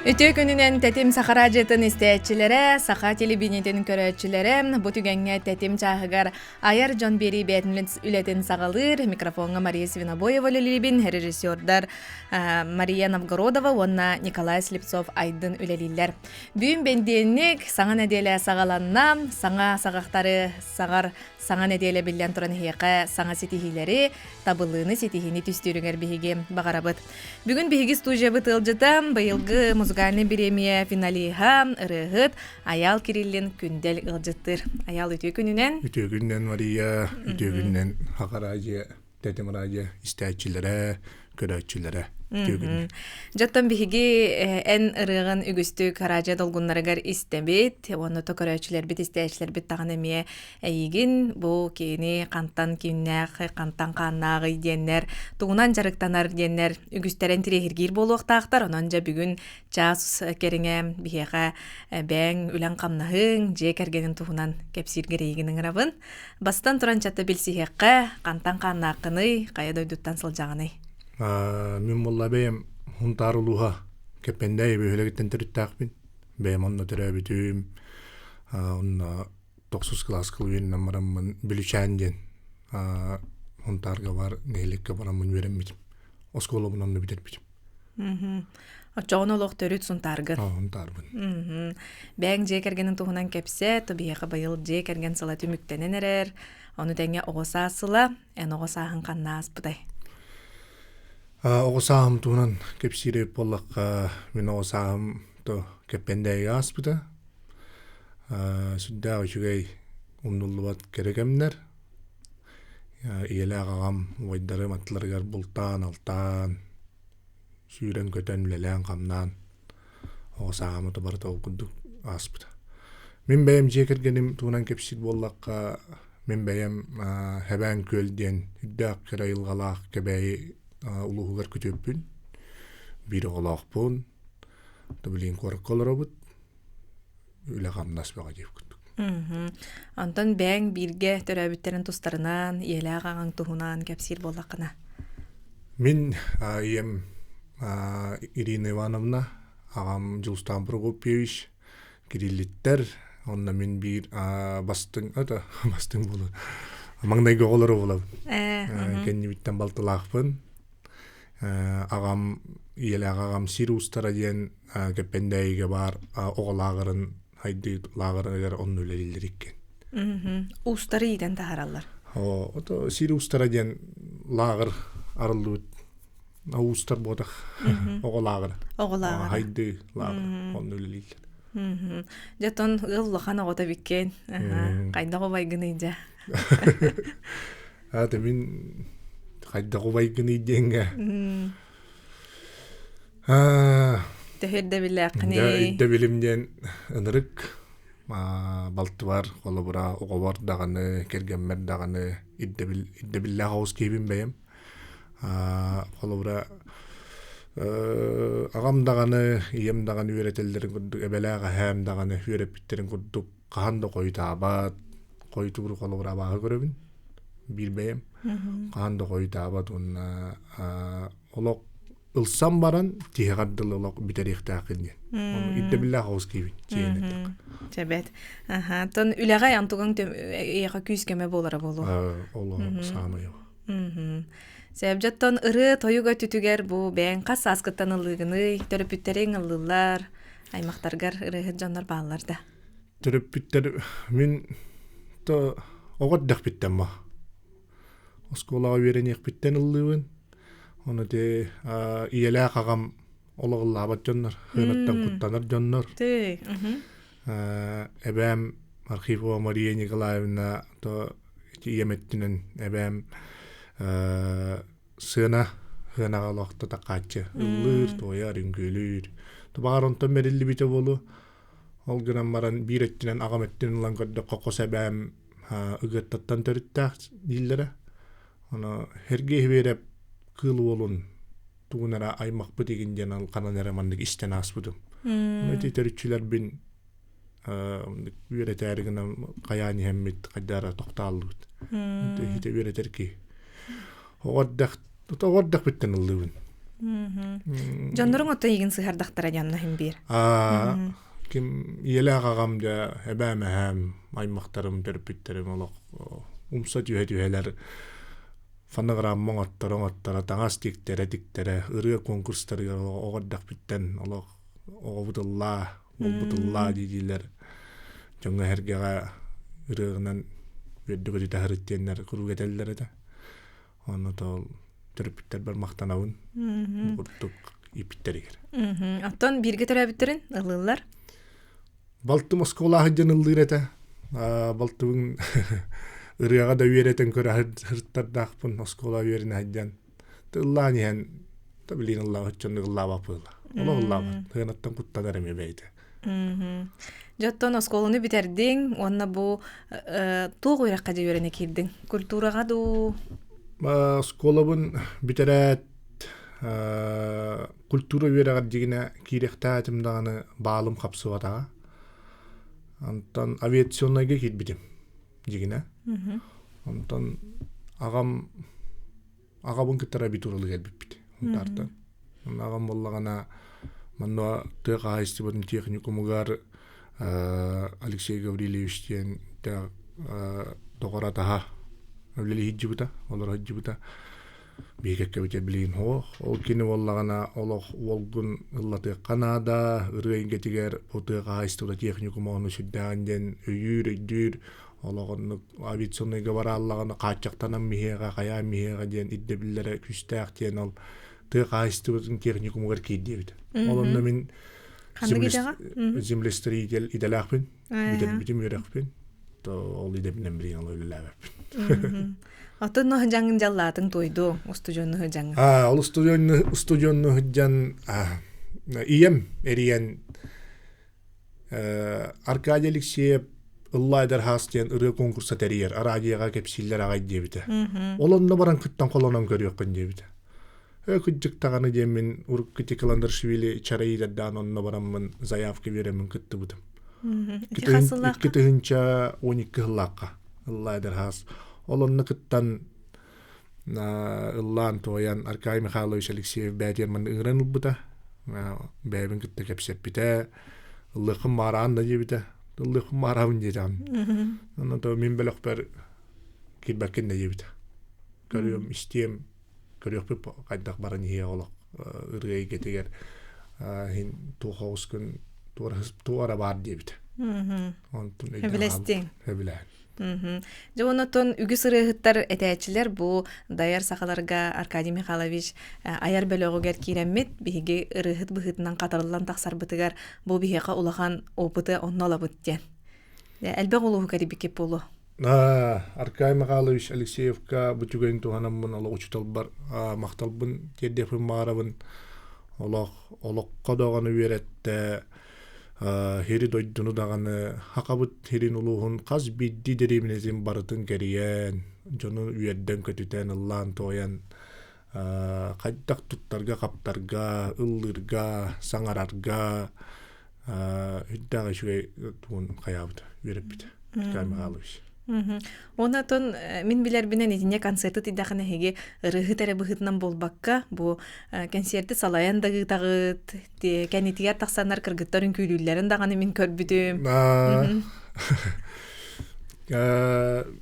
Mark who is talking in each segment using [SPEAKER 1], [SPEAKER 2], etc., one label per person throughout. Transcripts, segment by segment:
[SPEAKER 1] Үтүө күнүнэн Тэтим Саха радиотын истээччилэрэ, саха телевидениетин көрөөччүлэрэ, бу түгэҥҥэ Тэтим чааһыгар айар дьон биэрии бэйэтин үлэтин саҕалыыр. Микрофоҥҥа Мария Свинобоева үлэлиибин, режиссердар Мария Новгородова уонна Николай Слепцов Айдын үлэлииллэр. Бүгүн бэнидиэнньик, саҥа нэдиэлэ саҕаланна, саҥа саҕахтары саҕар саҥа нэдиэлэ биллэн туран эһиэхэ саҥа ситиһиилэри, табыллыыны, ситиһиини түстүүрүгэр биһиги баҕарабыт. Бүгүн биһиги студиябыт ыалдьыта быйылгы музыкальнай бириэмийэ финалиһа, ырыаһыт Айаал Кириллин Күндэл ыалдьыттыыр. Айаал үтүө күнүнэн.
[SPEAKER 2] Үтүө күнүнэн Мария, үтүө күнүнэн Саха радио Тэтим радио истээччилэрэ, көрөөччүлэрэ.
[SPEAKER 1] Дьоттон биһиги эн ырыаҕын үгүстүк радио долгуннарыгар истэбит, уонна то көрөөччүлэрбит, истээччилэрбит даҕаны эмиэ эйигин бу киини хантан кииннээх, хантан хааннааҕый диэннэр, тугунан дьарыктанар диэннэр үгүстэрин тириэһиргиир буолуохтаахтар. Онон дьэ бүгүн чаас кэриҥэ биһиэхэ бэйэҥ үлэҥ-хамнаһыҥ, дьиэ кэргэнин туһунан кэпсииргэр эйигин ыҥырабын. Бастан туран чатта билсиһиэххэ, хантан хааннааххыный, хайа дойдуттан сылдьаҕыный?
[SPEAKER 2] Мин буолла бэйэм Хунтаар улууһа Кэппэндээйи бөһүөлэгиттэн төрүттээхпин. Бэйэм онно төрөөбүтүм. Онно тохсус кылааска үөрэнэн бараммын Бүлүчээн диэн Хунтаарга баар нэһилиэккэ бараммын үөрэммитим. Оскуолабын онно бүтэрбитим.
[SPEAKER 1] Оччоҕуна олох төрүт Сунтааргын.
[SPEAKER 2] Сунтаарбын.
[SPEAKER 1] Бэйэҥ дьиэ кэргэнин туһунан кэпсээ, то биһиэхэ быйыл дьиэ кэргэн сыла түмүктэнэн эрэр. Ону тэҥэ оҕо саас сыла. Эн оҕо сааһын ханна ааспытай?
[SPEAKER 2] Оҕо сааһым туһунан кэпсиир эбит буоллахха, мин оҕо сааһым то Кэппэндээйигэ ааспыта. Сүрдээх үчүгэй умнуллубат кэрэ кэмнэр. Ийэлээх аҕам убайдарым аттыларыгар бултаан-алтаан, сүүрэн-көтөн, үлэлээн-хамнаан оҕо сааһым ото барыта ол курдук ааспыта. Мин бэйэм дьиэ кэргэним туһунан кэпсиир буоллахха, мин бэйэм Хэбээн Күөл диэн үрдээх кэрэ айылҕалаах Кэбээйи улууһугар күтүөппүн. Биир оҕолоохпун. Билигин куоракка олоробут. Үлэ-хамнас бөҕө диэбит курдук.
[SPEAKER 1] Онтон бэйэҥ бииргэ төрөөбүттэрин тустарынан, ийэлээх аҕаҥ туһунан кэпсиир буоллаххына.
[SPEAKER 2] Мин ийэм Ирина Ивановна, аҕам Дьулустаан Прокопьевич Кириллиттэр, онно мин биир бастыҥ, это бастыҥ буолу, маҥнайгы оҕолору булабын. Кэннибиттэн балтылаахпын. Аҕам, ийэлээх аҕам сир уустара диэн Кэппэндээйигэ баар оҕо лааҕырын хайдыы лааҕырыгар онно үлэлииллэр иккиэн.
[SPEAKER 1] Уустары иитэн таһаараллар.
[SPEAKER 2] Ото сир уустара диэн лааҕыр арыллыбыт уустар буотах оҕо лааҕыра.
[SPEAKER 1] Оҕо лааҕыра.
[SPEAKER 2] Хайдыы лааҕыр онно үлэлииллэр.
[SPEAKER 1] Дьэ тон ыал улахан оҕото биккин. Хайдах убайгыный дьэ?
[SPEAKER 2] Аата мин хайдах убайгыный диэҥҥэ
[SPEAKER 1] Төһө ирдэбиллээххиний?
[SPEAKER 2] Ирдэбилим диэн ынырык балтыбар, холобура, оҕобор даҕаны, кэргэммэр даҕаны ирдэбил ирдэбиллээх оҕус киһибин бэйэм. Холобура, аҕам даҕаны, ийэм даҕаны үөрэтэллэрин курдук, эбэлээх эһээм даҕаны үөрэппиттэрин курдук хаһан да хойутаабат, хойутууру холобура абааһы көрөбүн биир бэйэм. Хаһан да хойутаабат уонна олох ылсан баран тиһэҕэр дылы олох бүтэриэхтээххин диэн. Ону ирдэбиллээх оҕус киһибин чиэһин эттэххэ.
[SPEAKER 1] Чэбэт. Аха. Тон үлэҕэ антугаҥ эйиэхэ күүс көмө буолара буолуо.
[SPEAKER 2] Ол саамай
[SPEAKER 1] Сэбдьэттон ырыа тойук өттүтүгэр бу бэйэҥ хас сааскыттан ыллыыгыный, төрөппүттэриҥ ыллыыллар, аймахтаргар ырыаһыт дьоннор бааллар да?
[SPEAKER 2] Төрөппүттэр мин то оҕо эрдэхпиттэн ма оскуолаҕа үөрэниэхпиттэн ыллыыбын. Ону ити ийэлээх аҕам олох ыллаабат дьоннор, хыанаттан куттанар дьоннор. Эбээм Архипова Мария Николаевна то ити ийэм өттүнэн эбээм сыана сыанаҕа олохто такааччы ыллыыр, туойар, үҥкүүлүүр. Баҕар онтон бэриллибитэ буолуо. Ол гынан баран биир өттүнэн аҕам өттүнэн ылан көрдөххө хос эбээм Ыгыаттаттан төрүттээх дииллэрэ. Ону Сергей Хибиэрэп Кыыл Уолун тугун эрэ аймахпыт игин диэн ханан эрэ маннык истэн ааспытым. Ону ити төрүччүлэрбин үөрэтээри гынан хайаан иһэммит хайдах эрэ тохтооллубут. Ити үөрэтэр киһи. Оҕо эрдэх, оҕо эрдэхпиттэн ыллыыбын.
[SPEAKER 1] Дьонноруҥ оттон игин сыһардахтара диэн иһин биир.
[SPEAKER 2] Ким ийэлээх аҕам дьэ эбээм эһээм аймахтарым төрөппүттэрим олох умса түһэ түһэлэр фонограмма оҥотторо оҥотторо таҥас тиктэрэ тиктэрэ ырыа конкурстарыгар оҕо эрдэхпиттэн олох оҕобут ыллаа уолбут ыллаа дии-диилэр дьоҥҥо эһэргэҕэ ырыаҕынан үөрдү-көтүтэ сырыт диэннэр куруук этэллэр этэ. Онно тоол төрөппүттэрбэр махтанабын бу курдук ииппиттэригэр.
[SPEAKER 1] Оттон бииргэ төрөөбүттэрин ыллыыллар?
[SPEAKER 2] Балтым оскуолаҕа сылдьан ыллыыр этэ. Балтыбын ырыаҕа да үөрэтэн көрө сырыттардаахпын оскуола үөрэнэ сылдьан. Ыллаан иһэн да билигин ыллаабат дьоннук ыллаабаппын ыла. Олох ыллаабат. Тыынаттан куттанар эмиэ бэйэтэ.
[SPEAKER 1] Дьэ оттон оскуоланы бүтэрдиҥ уонна бу туох үөрэххэ дьэ үөрэнэ киирдиҥ? Культураҕа дуу?
[SPEAKER 2] Оскуолабын бүтэрээт культура үөрэҕэр дьигинэ киириэхтээтим даҕаны баалым хапсыбатаҕа. Онтон авиационнайга киирбитим дьигинэ. Онтон аҕам аҕабын кытта абитуралыы кэлбиппит Унтаартан. Онно аҕам буоллаҕына манна тыа хаһаайыстыбатын техникумугар Алексей Гаврильевич диэн доҕор атаһа үлэлии сылдьыбыта, олоро сылдьыбыта. Биһиги кэккэбитэ билигин суох. Ол кини буоллаҕына олох уолгун ыллатыахха наада, ырыа эйгэтигэр бу тыа хаһаайыстыбата техникума ону сүрдээҕин диэн өйүүр, өйдүүр. Олох оннук авиационнайга барааллаҕына хааччахтанан миһиэҕэ, хайаан миһиэҕэ диэн ирдэбиллэрэ күүстээх диэн ол тыа хаһаайыстыбатын техникумугар киирдиэбит. Ол онно мин землестроитель идэлээхпин, бүтэрбитим үөрэхпин, то ол идэбинэн билигин ол үлэлээбэппин.
[SPEAKER 1] Оттон дьаҥын дьаллаатыҥ туойду, устудьуонну дьаҥ.
[SPEAKER 2] Аа, ол устудьуонну устудьуонну сылдьан ийэм эрийэн Аркадий Алексеев Ыллайдар хаас диэн ырыа конкурса тэрийэр, араадьыйаҕа кэпсииллэр аҕай диэбитэ. Ол онно баран кыттан холонон көрүөххүн диэбитэ. Өө кырдьык даҕаны диэммин урукку Каландаршвили чарайдардаан онно бараммын заявка биэрэммин кыттыбытым. 2012 сыллаахха Ыллайдар хаас. Ол онно кыттан ыллаан туойан Аркадий Михайлович Алексеев бээтиэр манна ыҥыран ылбыта. Бэйэбин кытта кэпсэппитэ. Ыллыаххын маараан да диэбитэ. Ыллыаххын маараабын диэтэҕим. Онон то мин бөлөхпөр киирбэккин да диэбитэ. Көрүөм, истиэм, көрүөхпүт хайдах баран иһиэ олох ырыа эйгэтигэр иһин туох оҕускун туора баар диэбитэ. Онтун
[SPEAKER 1] Сөбүлэстиҥ.
[SPEAKER 2] Сөбүлээн.
[SPEAKER 1] Дьэ оннотон үгүс ырыаһыттар этээччилэр бу дайар сахаларга Аркадий Михайлович айар бөлөҕүгэр киирэммит биһиги ырыаһыт быһыытынан хатарыллан тахсарбытыгар бу биһиэхэ улахан опыты онно ылабыт диэн. Элбэх улууһу кэрийбиккит буолуо.
[SPEAKER 2] Аркадий Михайлович Алексеевка бу түгэн туһанаммын олох учууталбар махталбын тиэрдиэхпин баҕарабын. Олох олоххо даҕаны үөрэттэ Сири дойдуну даҕаны Хахабыт сирин улууһун хас биирдии дэриэбинэтин барытын кэрийэн, дьону үөрдэн-көтүтэн, ыллаан-туойан хайдах туттарга-хаптарга, ыллыырга, саҥарарга үрдээх үчүгэй тугун хайаабыт, үөрэппит Николай Михайлович.
[SPEAKER 1] Уонна оттон мин билэрбинэн итиннэ концерты тиийдэххинэ эһиги ырыаһыт эрэ быһыытынан буолбакка, бу кэнсиэрти салайан да ыытаҕыт, кэннитигэр тахсаннар кыргыттар үҥкүүлүүллэрин даҕаны мин көрбүтүм.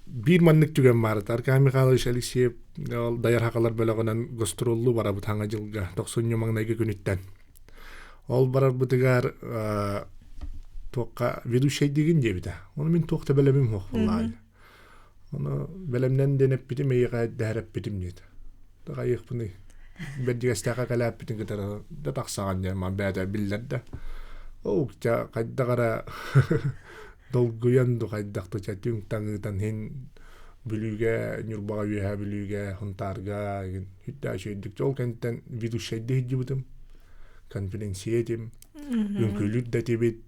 [SPEAKER 2] Биир маннык түгэн баар. Аркадий Михайлович Алексеев ол Дайар Хахалар бөлөҕүнэн гастроллуу барабыт хаҥа дьылга тохсунньу маҥнайгы күнүттэн. Ол барарбытыгар туохха ведущайдыгын диэбитэ. Ону мин туох да бэлэмим суох буоллаҕа. Ону бэлэмнэн диэн эппитим, эйиэхэ дэһэр эппитим диэтэ. Хайыахпыный? Бэрдьигэстээххэ кэлээппитин кытары да тахсаҕын диэн ман бэйэтэ биллэрдэ. Оо, ча хайдах эрэ долгуйан ду хайдах да ча түҥ-таҥ ыытан иһин Бүлүүгэ, Ньурбаҕа Үөһээ Бүлүүгэ, Сунтаарга үрдээх үчүгэйдик ол кэнниттэн ведущайдыы сылдьыбытым, конференция этим, үҥкүүлүүр да этибит,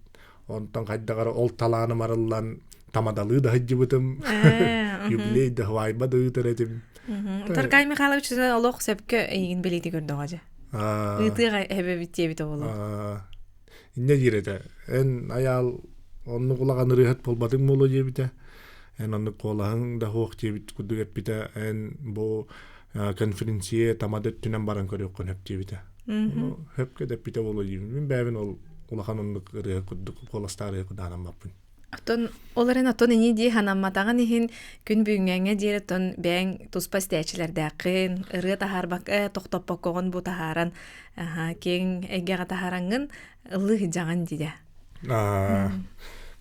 [SPEAKER 2] онтон хайдах эрэ ол талааным арыллан тамадалыы да сылдьыбытым, юбилей да свадьба да ыытар этим.
[SPEAKER 1] Таркай Михайлович олох сөпкө эйигин билиити көрдөҕө дьэ. Ыытыаҕа эбэбит диэбит оҕолор.
[SPEAKER 2] Инньэ диир этэ. Эн айаал оннук улахан ырыаһыт буолбатыҥ буолуо диэбитэ. Эн оннук куолаһыҥ да суох диэбит курдук эппитэ. Эн бу Конференция тамада өттүнэн баран көрүөххүн сөп диэбитэ. Хөпкө дэппитэ буолуо диибин. Мин бэйэбин ол улахан оннук ырыа курдук куоластаах ырыа кудаанаммаппын.
[SPEAKER 1] Оттон ол эрэн оттон ини дии ханамматаҕын иһин күн бүгүҥҥэ диэри оттон бэйэҥ туспа истээччилэрдээххин, ырыа таһаарбакка тохтоппоккоҕун бу таһааран киэҥ эйгэҕэ таһаараҥҥын ыллыы сылдьаҕын дии.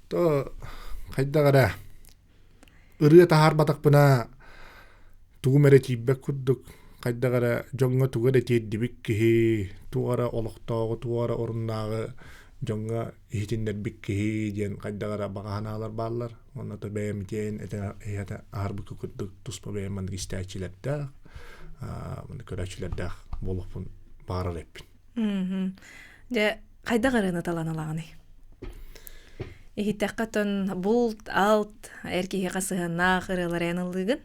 [SPEAKER 2] То хайдах эрэ ырыа таһаарбатахпына тугум эрэ тиийбэт курдук хайдах эрэ дьоҥҥо тугу эрэ тиэрдибит киһи туох эрэ олохтооҕу туох эрэ оруннааҕы дьоҥҥо иһитиннэрбит киһи диэн хайдах эрэ баҕа санаалар бааллар уонна то бэйэм итиэн этэ аһарбыкка курдук туспа бэйэм маннык истээччилэрдээх маннык көрөөччүлэрдээх буолуохпун баҕарар эппин.
[SPEAKER 1] Дьэ, хайдах ырыаны талан ылаҕыный? Иһиттэххэ оттон булт, алт, эр киһиэхэ сыһыаннаах ырыалары эн ыллыыгын?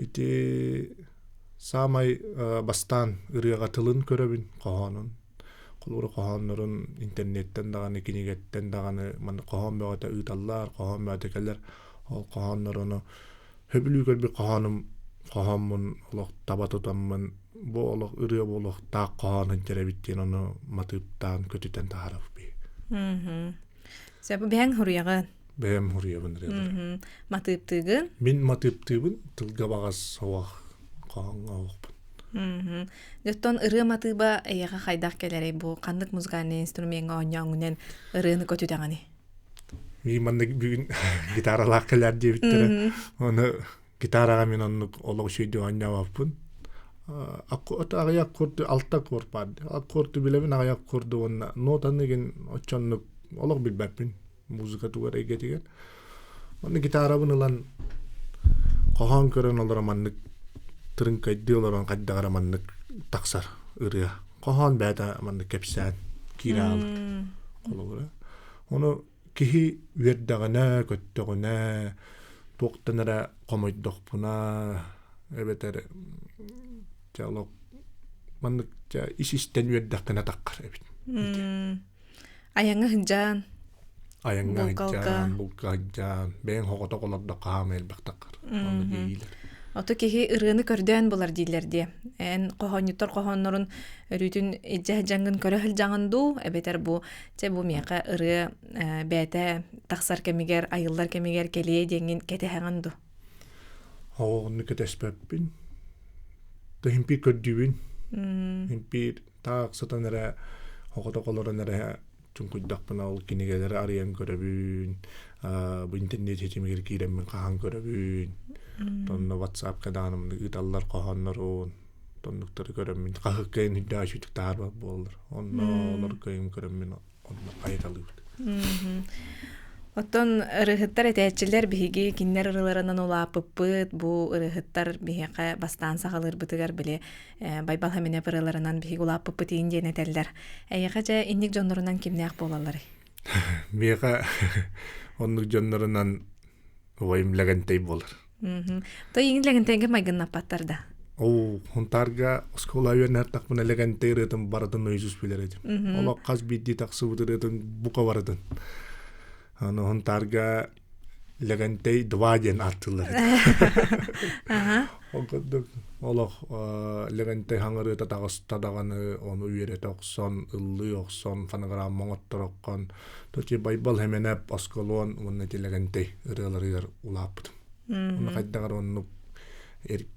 [SPEAKER 2] Ити саамай бастаан ырыаҕа тылын көрөбүн, хоһоонун. Холобура хоһооннорун интернеттэн даҕаны, кинигэттэн даҕаны маннык хоһоон бөҕөтө ыыталлар, хоһоон бөҕөтө кэлэр. Ол хоһоонноруну Сөбүлүү көрбүт хоһоонум хоһооммун олох таба тутаммын бу олох ырыа буолуохтаах хоһоон сылдьар эбит диэн ону матыыптаан көтүтэн таһаарабыт.
[SPEAKER 1] Сөп бэйэҥ суруйаҕын.
[SPEAKER 2] Бэйэм суруйабын ырыалары.
[SPEAKER 1] Матыыптыыгын?
[SPEAKER 2] Мин матыыптыыбын тылга баҕас суох хоһооҥҥо оһохпун.
[SPEAKER 1] Оттон ырыа матыыба эйиэхэ хайдах кэлэрий бу ханнык музыкальнай инструмеҥҥа оонньооҥҥунан ырыаны көтүтэҕиний?
[SPEAKER 2] Мин маннык бүгүн гитаралаах кэлээр диэбиттэрэ. Ону гитараҕа мин оннук олох үчүгэйдик оонньообоппун. Аҕыйах аккорду алта аккорд баар. Аккорду билэбин аҕыйах аккорду уонна нотаны игин оччоннук олох билбэппин музыка тугар эйгэтигэр. Онно гитарабын ылан хоһоон көрөн олоро маннык тырыҥкайдыы олорон хайдах эрэ маннык тахсар ырыа. Хоһоон бэйэтэ маннык кэпсээн киирэ хаалар. Холобура. Ону киһи үөрдэҕинэ, көттөҕүнэ, туохтан эрэ хомойдохпуна эбэтэр дьэ олох маннык дьэ ис-истэн үөрдэххинэ таххар эбит.
[SPEAKER 1] Айаҥҥа сылдьан,
[SPEAKER 2] Айаҥҥа сылдьан, булка сылдьан, бэйэҥ соҕотох олордоххо хаамай элбэх таххар. Онно тиийиилэр.
[SPEAKER 1] Ото киһи ырыаны көрдөөн булар дииллэр диэ. Эн хоһоонньуттар хоһооннорун өрүүтүн илдьэ сылдьаҥҥын көрө сылдьаҕын дуу, эбэтэр бу чэ бу миэхэ ырыа бэйэтэ тахсар кэмигэр, айыллар кэмигэр кэлиэ диэҥҥин кэтэһэҕин дуу?
[SPEAKER 2] Оҕону кэтэспэппин. Тыһымпир көрдүүбүн. Импир таах сытан эрэ оҕотох олорон эрэ чуҥкуйдахпына ол кинигэлэри арыйан көрөбүн бу интернет ситимигэр киирэммин хаһан көрөбүн тонно ватсапка даҕаны ыыталлар хоһооннорун тоннуктары көрөммүн хаһыкка үрдээх үчүгдүк таһаарбат буоллар онно олор кыайым көрөммүн онно хайыталыыбыт.
[SPEAKER 1] Оттон ырыһыттар этээччилэр биһиги кинилэр ырыларынан улааппыппыт бу ырыһыттар биһиэхэ бастаан саҕалыырбытыгар били Байбал Хаминеп ырыаларынан биһиги улааппыппыт иин диэн этэллэр. Эйиэхэ дьэ инник дьоннорунан кимнээх буолалларый?
[SPEAKER 2] Миэхэ оннук дьоннорунан убайым Лэгэнтэй буолар.
[SPEAKER 1] То иҥин Лэгэнтэйгэ майгыннаппаттар да?
[SPEAKER 2] Оо, Хунтаарга оскуола үөрэнэртахпына Лэгэнтэй ырыатын барытын наизусть билэр этим. Олох хас биирдии тахсыбыт ырыатын бука барытын. Аны Хунтаарга Лэгэнтэй два диэн ааттыыллар этэ. Ол курдук олох Лэгэнтэй хаҥырыыта таҕыста даҕаны ону үөрэтэ охсон, ыллыы охсон, фонограмма оҥоттороххон, то Байбал Хэмэнэп осколуон уонна ити Лэгэнтэй ырыаларыгар улааппытым. Онно хайдах эрэ оннук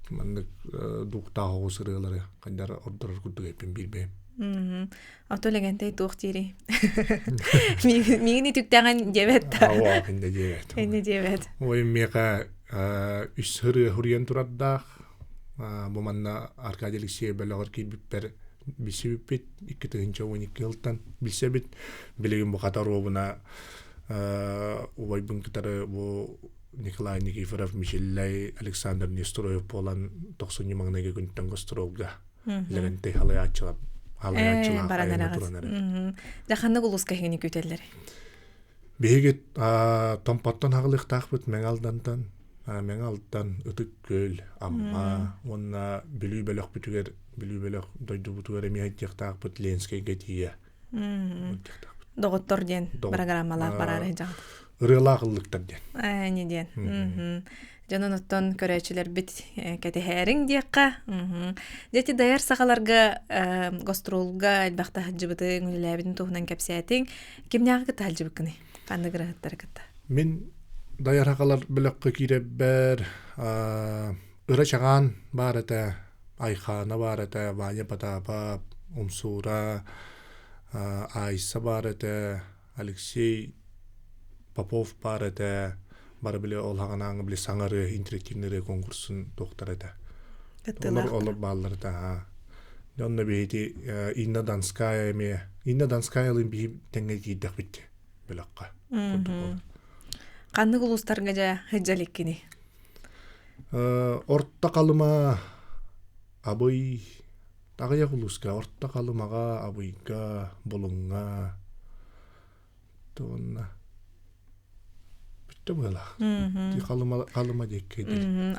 [SPEAKER 2] маннык дуухтаах оҕус ырыалары хайдах эрэ ордорор курдук эппин биир бэйэм.
[SPEAKER 1] Ото Лэгэнтэй туох диирий? Миигин үтүктэҕин диэбэт да.
[SPEAKER 2] Оо, иннэ диэбэт.
[SPEAKER 1] Иннэ диэбэт.
[SPEAKER 2] Ой, миэхэ үс ырыа суруйан турардаах. Бу манна Аркадий Алексеев бөлөҕөр киирбиппэр билсибиппит 2012 сылтан билсэбит. Билигин бу хата оруобуна убайбын кытары бу Николай Никифоров, Мичиллэй, Александр Нестроев буолан тохсунньу маҥнайгы күнтэн гастролга Лэгэнтэй халайааччылар халайааччылаах
[SPEAKER 1] баран
[SPEAKER 2] айана
[SPEAKER 1] эрэҕит.
[SPEAKER 2] туран эрэр.
[SPEAKER 1] Дьэ ханнык улууска эһигини күүтэллэр?
[SPEAKER 2] Биһиги Томпоттон хаҕылыахтаахпыт Мэҥэ Алдантан, Мэҥэ Алдан, Ытык Күөл, Амма уонна Бүлүү бөлөхпүтүгэр, Бүлүү бөлөх дойдубутугар эмиэ сылдьыахтаахпыт Ленскэйгэ тиийэ.
[SPEAKER 1] Доҕоттор диэн программалаах бараары сылдьаҕыт.
[SPEAKER 2] Ырыалаах ыллыктар диэн.
[SPEAKER 1] Ээ, диэн. Дьонун оттон көрөөччүлэрбит кэтэһээриҥ диэххэ. Дьэ ити дайар сахаларга гастролга элбэхтэ сылдьыбытыҥ, үлэлээбитин туһунан кэпсээтиҥ. Кимнээҕи кытта сылдьыбыккыный? Ханнык ырыаһыттары кытта?
[SPEAKER 2] Мин дайар сахалар бөлөххө киирэрбэр Ыра Чаҕаан баар этэ, Айхаана баар этэ, Ваня Потапов, Умсуура, Айса баар этэ, Алексей Попов баар этэ, бары били ол хаҕанааҥы били саҥа ырыа интерактивный ырыа конкурсун туохтар этэ. Олор олор бааллар этэ аа. Онно биһити Инна Донская эмиэ Инна Донскаялыын биһи тэҥҥэ киирдэхпит бөлөххө.
[SPEAKER 1] Ханнык улуустарга дьэ сылдьаликкини?
[SPEAKER 2] Орто Халыма Абый Аҕыйах улууска Орто Халымаҕа, Абыйга, Булуҥҥа уонна бүттэ быһыылаах. Халыма Халыма диэки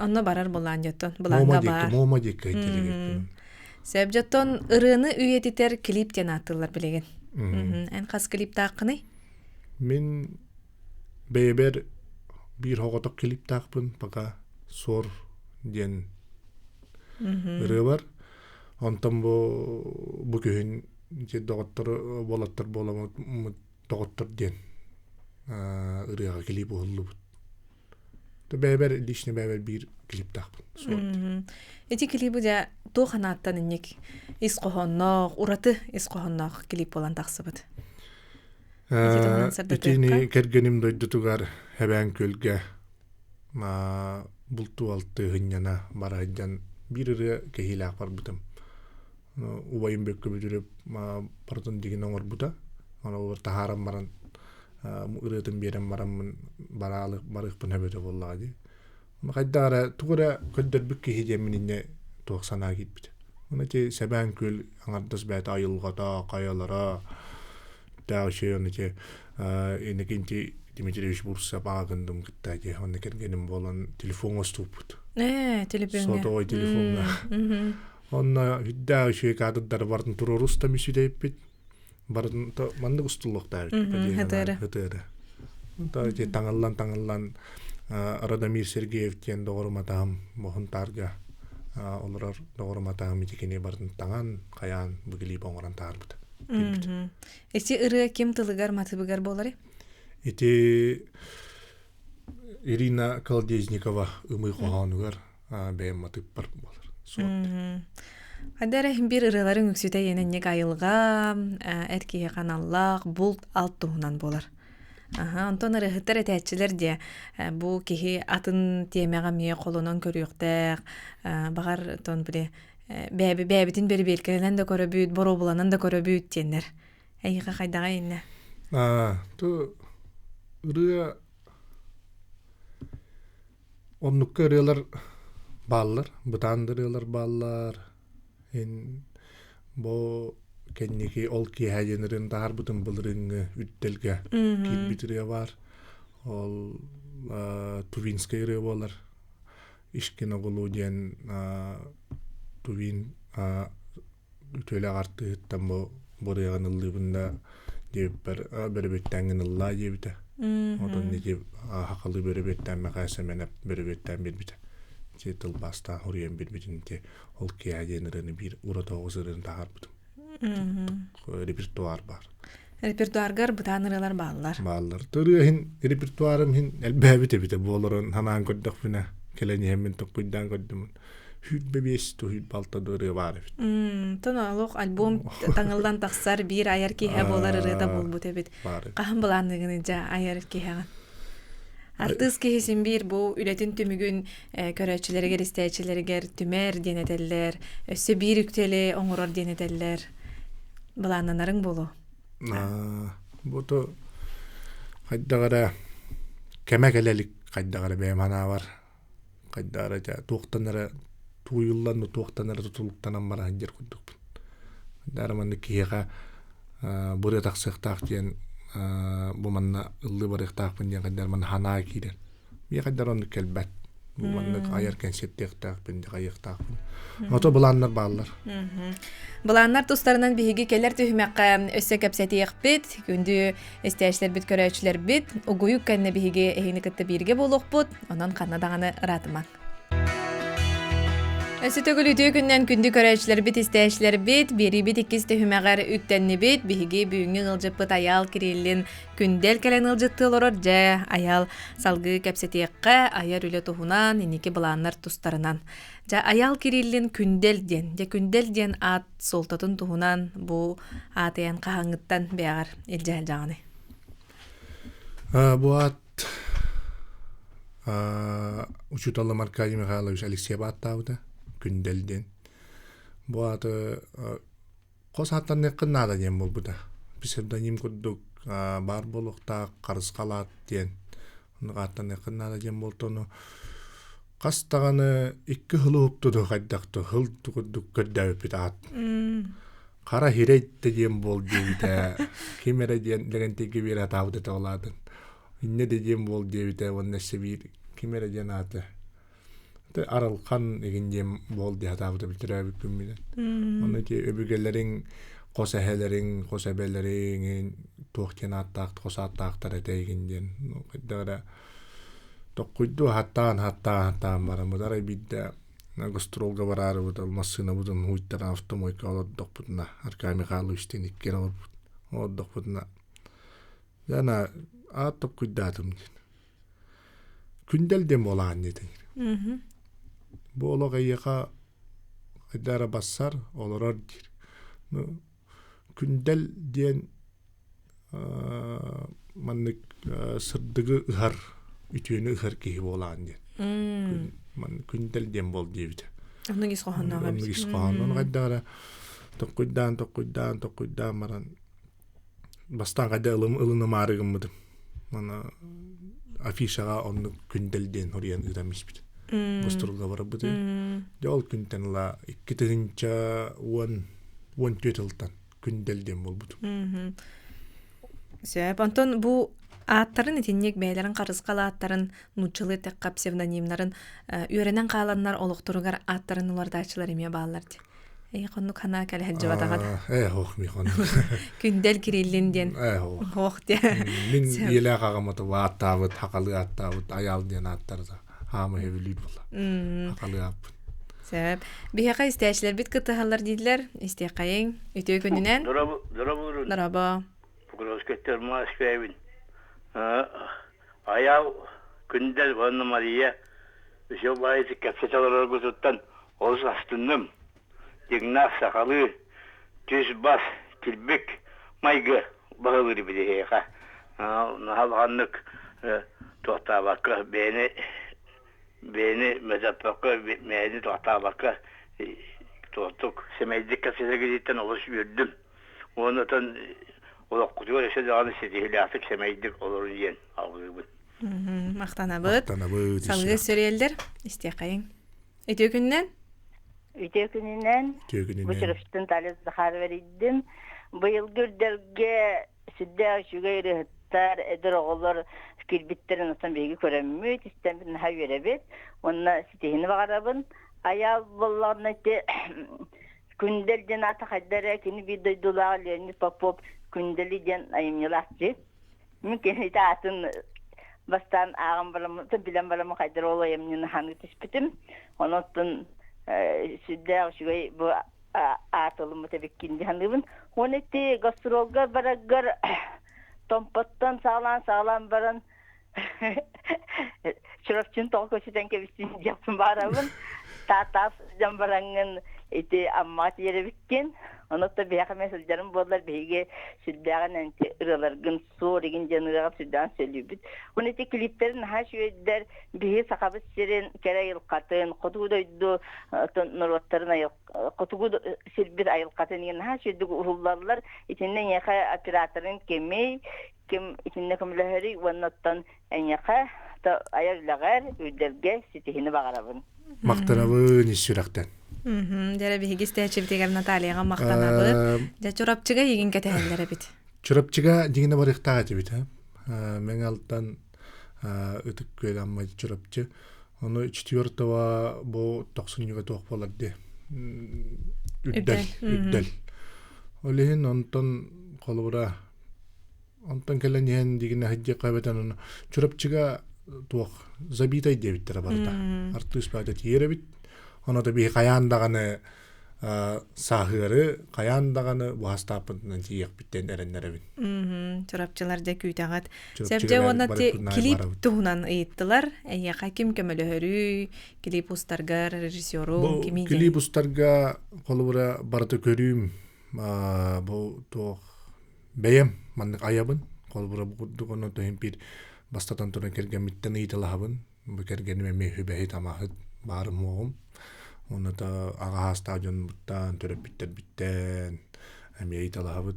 [SPEAKER 1] Онно барар былаан дьоттон. Былааҥҥа баар.
[SPEAKER 2] Муома диэки диэки
[SPEAKER 1] Сөп дьоттон ырыаны үйэтитэр клип диэн ааттыыллар билигин. Эн хас клиптааххыный?
[SPEAKER 2] Мин бэйэбэр биир оҕотох клиптаахпын пока Суор диэн ырыа бар. Онтон бу бу күһүн ити доҕоттор уолаттар буоламмыт доҕоттор диэн ырыаҕа клип уһуллубут. Бэйэбэр лично бэйэбэр биир клиптаахпын суор диэн.
[SPEAKER 1] Ити клибы дьэ туох анааттан инник ис хоһоонноох, ураты ис хоһоонноох клип буолан тахсыбыт.
[SPEAKER 2] Итини кэргэним дойдутугар Эбээн Күөлгэ бултуу-алты сынньана бара сылдьан биир ырыа кэһиилээх барбытым. Убайым Бөккө Бүтүрүп барытын дигин оҥорбута. Ону таһааран баран ырыатын биэрэн бараммын бараалы барыахпын эбэтэ буоллаҕа дии. Хайдах эрэ тугу эрэ көрдөрбүт киһи диэммин инньэ туох санаа киирбитэ. Ону ити Сэбээн Күөл аҥардас бэйэтэ айылҕата, хайалара, дээх үчүгэй ону ити Иннокентий Дмитриевич Бурцев ааҕындым кытта ити онно кэргэним буолан телефоҥҥа устубуппут.
[SPEAKER 1] Ээ, телефоҥҥа.
[SPEAKER 2] Сотовой телефоҥҥа. Онно үрдээх үчүгэй кадрдары барытын туруорустам үсүдэйпит. Барытын маннык устуллуохтаах
[SPEAKER 1] Хытыары.
[SPEAKER 2] Хытыары. Ити таҥыллан-таҥыллан Радомир Сергеев диэн доҕорум атаһым Моһунтаарга олорор доҕорум атаһым ити кини барытын таҥан, хайаан бу клип оҥорон таһаарбыт.
[SPEAKER 1] Ити ырыа ким тылыгар матыбыгар буоларый?
[SPEAKER 2] Ити Ирина Колодезникова ымыы хоһоонугар бэйэм матыыппар буолар.
[SPEAKER 1] Хайда эрэ биир ырыаларыҥ үксүтэ иэнэнньик айылҕа, эр киһи ханаллаах, булт алт туһунан буолар. Аха, онтон ырыаһыттар этээччилэр диэ бу киһи атын тиэмэҕэ эмиэ холонон көрүөхтээх, баҕар тон били бэйэби бэйэбитин бэрибиэркэлэнэн да көрөбүт, боруобуланан да көрөбүт диэннэр. Эйиэхэ хайдаҕа иннэ?
[SPEAKER 2] Ту ырыа оннукка ырыалар бааллар, бытаан да ырыалар бааллар. Ин бу кэнники ол киэһэ диэн ырыаны таһаарбытым былырыыҥҥы үрдэлгэ киирбит ырыа баар. Ол Тувинскай ырыа буолар. Ишкин оҕолуу диэн Тувин үтүөлээх артыыһыттан бу ырыаҕын ыллыыбын да диэбиппэр бөрөбүттээҥҥин ыллаа диэбитэ. Отон ити хахалыы бөрөбүөттээн Мэхээ Сэмэнэп бөрөбүөттээн биэрбитэ. Ити тылбаастаан суруйан биэрбитин ити ол киэһэ диэн ырыаны биир ураты оҕус ырыаны таһаарбытым. Репертуар баар.
[SPEAKER 1] Репертуаргар бытаан ырыалар бааллар.
[SPEAKER 2] Бааллар. Ырыа иһин репертуарым иһин элбээбит эбитэ буоларын санаан көрдөхпүнэ кэлэн иһэммин токкуйдаан көрдүм. 25 26 да ырыа баар эбит.
[SPEAKER 1] Тон олох альбом таҥыллан тахсар биир айар киһи буолар ырыата буолбут эбит. Хаһан былаанныгын дьэ айар киһиҕин? Артыыс киһи син биир бу үлэтин түмүгүн көрөөччүлэригэр, истээччилэригэр түмэр диэн этэллэр, өссө биир үктэли оҥорор диэн этэллэр. Былааннанарыҥ буолуо.
[SPEAKER 2] Бу то хайдах эрэ кэмэ кэлэ илик хайдах эрэ бэйэм санаабар хайдах эрэ туохтан эрэ тууйуллан да туохтан эрэ тутулуктанан бара сылдьар курдукпун. Хайдах эрэ маннык киһиэхэ бу ырыа тахсыахтаах диэн бу манна ыллыы барыахтаахпын диэн хайдах эрэ манна санаа киирэр. Миэхэ хайдах эрэ оннук кэлбэт. Бу маннык айар кэнсиэртиэхтээхпин, дьаҕайыахтаахпын. Ото былааннар бааллар.
[SPEAKER 1] Былааннар тустарынан биһиги кэлэр түһүмэххэ өссө кэпсэтиэхпит. Күндү истээччилэрбит, көрөөччүлэрбит, угуйук кэннэ биһиги эһигини кытта бииргэ буолуохпут. Онон ханна даҕаны ыраатымаҥ. Өссө төгүл үтүө күннэн күндү көрөөччүлэрбит, истээччилэрбит, биэриибит иккис түһүмэҕэр үктэннибит. Биһиги бүгүҥҥү ыалдьыппыт Айаал Кириллин Күндэл кэлэн ыалдьыттыы олорор. Дьэ, Айаал салгыы кэпсэтиэххэ, айар үлэ туһунан, инники былааннар тустарынан. Дьэ, Айаал Кириллин Күндэл диэн. Дьэ, Күндэл диэн аат суолтатын туһунан бу аатыйан хаһааҥҥыттан бэйэҕэр илдьэ сылдьаҕыный?
[SPEAKER 2] Бу аат учууталым Аркадий Михайлович Алексеев ааттаабыта Күндэл диэн. Бу ааты хос ааттаныаххын наада диэн буолбута. Псевдоним курдук баар буолуохтаах харысхал аат диэн оннук ааттаныаххын наада диэн буолта ону хас даҕаны икки сыл уһуктуду хайдах да сыл курдук көрдөөбүппүт аат. Хара хирей да диэн буол диэбитэ ким эрэ диэн Лэгэнтийгэ биэрэ сатаабыт этэ ол аатын. Инньэ да диэн буол диэбитэ уонна өссө биир ким эрэ диэн ааты Арылхан игин диэн буол дии сатаабыта бүтэрээбит күммүнэн. Онно ити өбүгэлэриҥ хос эһэлэриҥ, хос эбэлэриҥ туох диэн ааттаах, хос ааттаахтар этэ игин диэн хайдах эрэ токкуйдуу хаттаан хаттаан хаттаан бараммыт арай биирдэ гастролга бараарыбыт ол массыынабытын һууйтаран автомойка олордохпутуна Аркадий Михайловичтыын иккиэн олорбут олордохпутуна дьэ ана аат токкуйдаатым диэн Күндэл диэн буолаҕын диэтиҥ. Бу олох эйиэхэ хайда эрэ бассар, олорор диир. Ну, күндэл диэн маннык сырдыгы ыһар, үтүөнү ыһар киһи буолаҕын диэн. Күндэл диэн буол диэбитэ.
[SPEAKER 1] Оннук ис хоһоонноох эбит.
[SPEAKER 2] Оннук ис хоһоонун хайдах эрэ токкуйдаан, токкуйдаан, токкуйдаан баран бастаан хайда ылынымаары гыммытым. Мана афишаҕа оннук күндэл диэн хоруйан ыытан испит. Гастролга барбытым. Дьэ ол күнтэн ыла 2014 ылтан күндэл диэн буолбутум.
[SPEAKER 1] Сөп. Онтон бу ааттарын итинник бэйэлэрин харысхал ааттарын нууччалыы эттэххэ псевдонимнарын үөрэнэн хааланнар олохторугар ааттарын уларытааччылар эмиэ бааллар дии. Э, хоннук ханаа кэлэ сылдьыбатаҕа да.
[SPEAKER 2] Э, ох, ми хоннук.
[SPEAKER 1] Күндэл Кириллин диэн.
[SPEAKER 2] Э, ох.
[SPEAKER 1] Ох диэн.
[SPEAKER 2] Мин иэлээх аҕам аты ааттаабыт, хахалы ааттаабыт, Аял диэн ааттарда. Хаама хэбилиир була. Хахалы ааппыт.
[SPEAKER 1] Сөп. Биһиэхэ истээчилэрбит кыттыһаллар дииллэр. Истиэххэйиҥ. Үтүө күнүнэн.
[SPEAKER 3] Дорабы.
[SPEAKER 1] Дорообо.
[SPEAKER 3] Покровскайтан Москвабын. Аял Күндэл уонна Мария үсүө баайы кэпсэтэ олороргутуттан олус астынным. Дьиҥнээх сахалыы түс-бас, килбик майгы баһылыыр биһиэхэ. Наһаа улаханнык туохтаабакка бэйэни бэйэни мөтөппөккө, бэйэни туохтаабакка туохтук сэмэйдик кэпсэтэргититтэн олус үөрдүм. Уонна оттон олоххутугар өссө даҕаны ситиһиилээхтик сэмэйдик олорун диэн алгыыбын.
[SPEAKER 1] Махтанабыт.
[SPEAKER 2] Махтанабыт.
[SPEAKER 1] Салгыы сөрүөллэр. Истиэххэйиҥ. Үтүө күнүнэн.
[SPEAKER 4] Үтүө күнүнэн.
[SPEAKER 2] Үтүө күнүнэн.
[SPEAKER 4] Бу Чурапчыттан Талия Захарова эрийдим. Быйылгы үрдэлгэ сүрдээх үчүгэй ырыаһыттар, эдэр оҕолор киирбиттэрин оттон биһиги көрөммүт, истэммит наһаа үөрэбит. Уонна ситиһини баҕарабын. Айаал буоллаҕына ити Күндэл диэн аата хайда эрэ кини биир дойдулаах Леонид Попов Күндэли диэн айымньылаах дии. Мин кини аатын бастаан ааҕан бараммын, билэн бараммын хайдах ол айымньыны хаһан түспүтүм. Онон сүрдээх үчүгэй бу аат ылыммыт эбиккин дии саныыбын. Уонна ити гастролга бараргар Томпоттон саҕалаан-саҕалаан баран Чурапчын тоҕо көчүтэн кэбистин диэхпин баарабын. Таатаас сылдьан бараҥҥын ити Аммаҕа тиийэбиккин. Онон биһиэхэ эмиэ сылдьарым буоллар биһиги сүрдээҕин энти ырыаларгын суор игин диэн ырыаҕа сүрдээҕин сөбүлүүбүт. Уонна ити клиптэрин наһаа үчүгэйдэр. Биһиги Сахабыт сирин кэрэ айылҕатын, хотугу дойду норуоттарын хотугу сирбит айылҕатын игин наһаа үчүгэйдик уһуллаллар. Итиннэ эйиэхэ операторын кимий, ким итиннэ көмөлөһөрүй уонна оттон эйиэхэ айар үлэҕэр, үрдэлгэ ситиһини баҕарабын.
[SPEAKER 2] Махтанабын ис сүрэхтэн.
[SPEAKER 1] Дьэ биһиги истээччибитигэр Натальяҕа махтанабыт. Дьэ Чурапчыга игин кэтэһэллэр эбит.
[SPEAKER 2] Чурапчыга дьиҥинэ барыахтаах этибит. Мэҥэ Алтан Ытык Күөл Амма Чурапчы. Ону четвертого бу тохсунньуга туох буолар дии үрдэл үрдэл. Ол иһин онтон холобура онтон кэлэн иһэн дигинэ сылдьыахха эбэтэн ону Чурапчыга туох забитай диэбиттэрэ барыта. Артыыс баата тиийэр эбит. Ону да биһи хайаан даҕаны сааһыары хайаан даҕаны буһастааппытынан тиийиэхпиттэн эрэннэрэбин.
[SPEAKER 1] Чурапчылар дьэ күүтэҕит. Сөпдьэ уонна клип туһунан ыйыттылар. Эйиэхэ ким көмөлөһөрүй? Клип устаргар режиссеру кими
[SPEAKER 2] Клип устарга холобура барыта көрүүм бу туох бэйэм маннык айабын. Холобура бу курдук онон төһүн биир бастатан туран кэргэммиттэн ыйыталаһабын. Бу кэргэним эмиэ үбэһит-амаһыт баарым-уоҕум. Уонна да аҕа саастаах дьонбуттан, төрөппүттэрбиттэн эмиэ ыйыталаһабыт.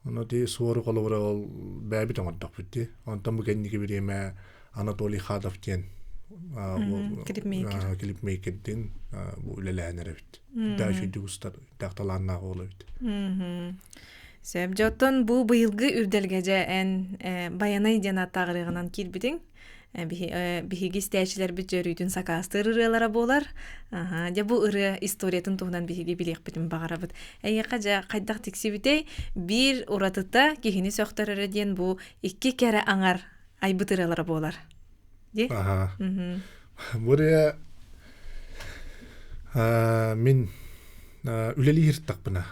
[SPEAKER 2] Ону ити суору холобура ол бэйэбит оҥордохпут дии. Онтон бу кэнники бириэмэ Анатолий Хадов диэн
[SPEAKER 1] клипмейкер.
[SPEAKER 2] Клипмейкердин бу үлэлээн эрэбит. Да үчүгдүк устар, дээх талааннаах уол эбит.
[SPEAKER 1] Сөп. Дьэ, оттон бу быйылгы үрдэлгэ дьэ эн Байанай диэн ааттаах ырыаҕынан киирбитиҥ. Биһиги истээччилэрбит дьөрүүтүн сакаастыыр ырыалара буолар. Дьэ бу ырыа историятын туһунан биһиги билиэхпитин баҕарабыт. Эйиэхэ дьэ хайдах тиксибитэй? Биир уратыта киһини сөхтөрөрө диэн бу икки кэрэ аҥар айбыт ырыалара буолар. Ди?
[SPEAKER 2] Аха. Бу ырыа мин үлэлии сырыттахпына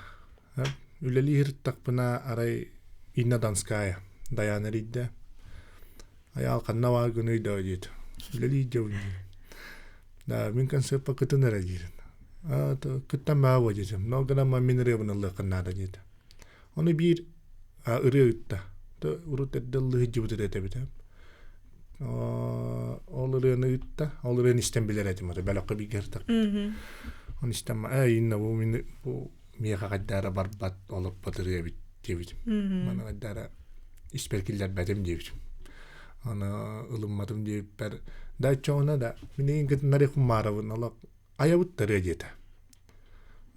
[SPEAKER 2] үлэлии сырыттахпына арай Инна Донская Дайаана эрийдэ Айаал ханна баар гыный да диэт. Үлэлии дьабын диир. Да, мин концертпа кытын эрэ диирин. А, кыттан баа диэтим. Но гынан мин ырыабын ыллыаххын наада диэтэ. Ону биир ырыа ыытта. Урут эрдэ ыллыы сылдьыбыт ырыа этэбит. Ол ырыаны ыытта. Ол ырыаны истэн билэр этим. Бөлөххө бииргэ сыртахпыт. Оны истэн, ээ, инна бу мин бу миэхэ хайдаара барбат, олорбот ырыа эбит диэбитим. Маны хайдаара испэр киллэрбэтим диэбитим. Аны ылымматым диэбиппэр да оччоҕуна да минигин кытыннары кумаарабын олох айабыт тарыа диэтэ.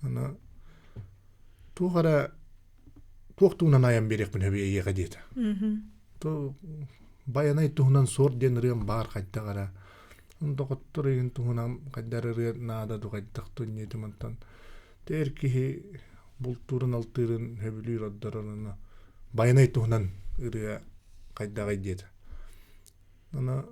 [SPEAKER 2] Аны туох эрэ туох туһунан айан биэриэхпин сөбүй эйиэхэ диэтэ. То Байанай туһунан суор диэн ырыам баар хайдах эрэ. Доҕоттор ыйын туһунан хайдар ырыа наада ду хайдах тунньуутум онтон Эр киһи бултуурун-алтыырын сөбүлүүр ордорор Байанай туһунан ырыа хайдаҕый диэтэ. Аны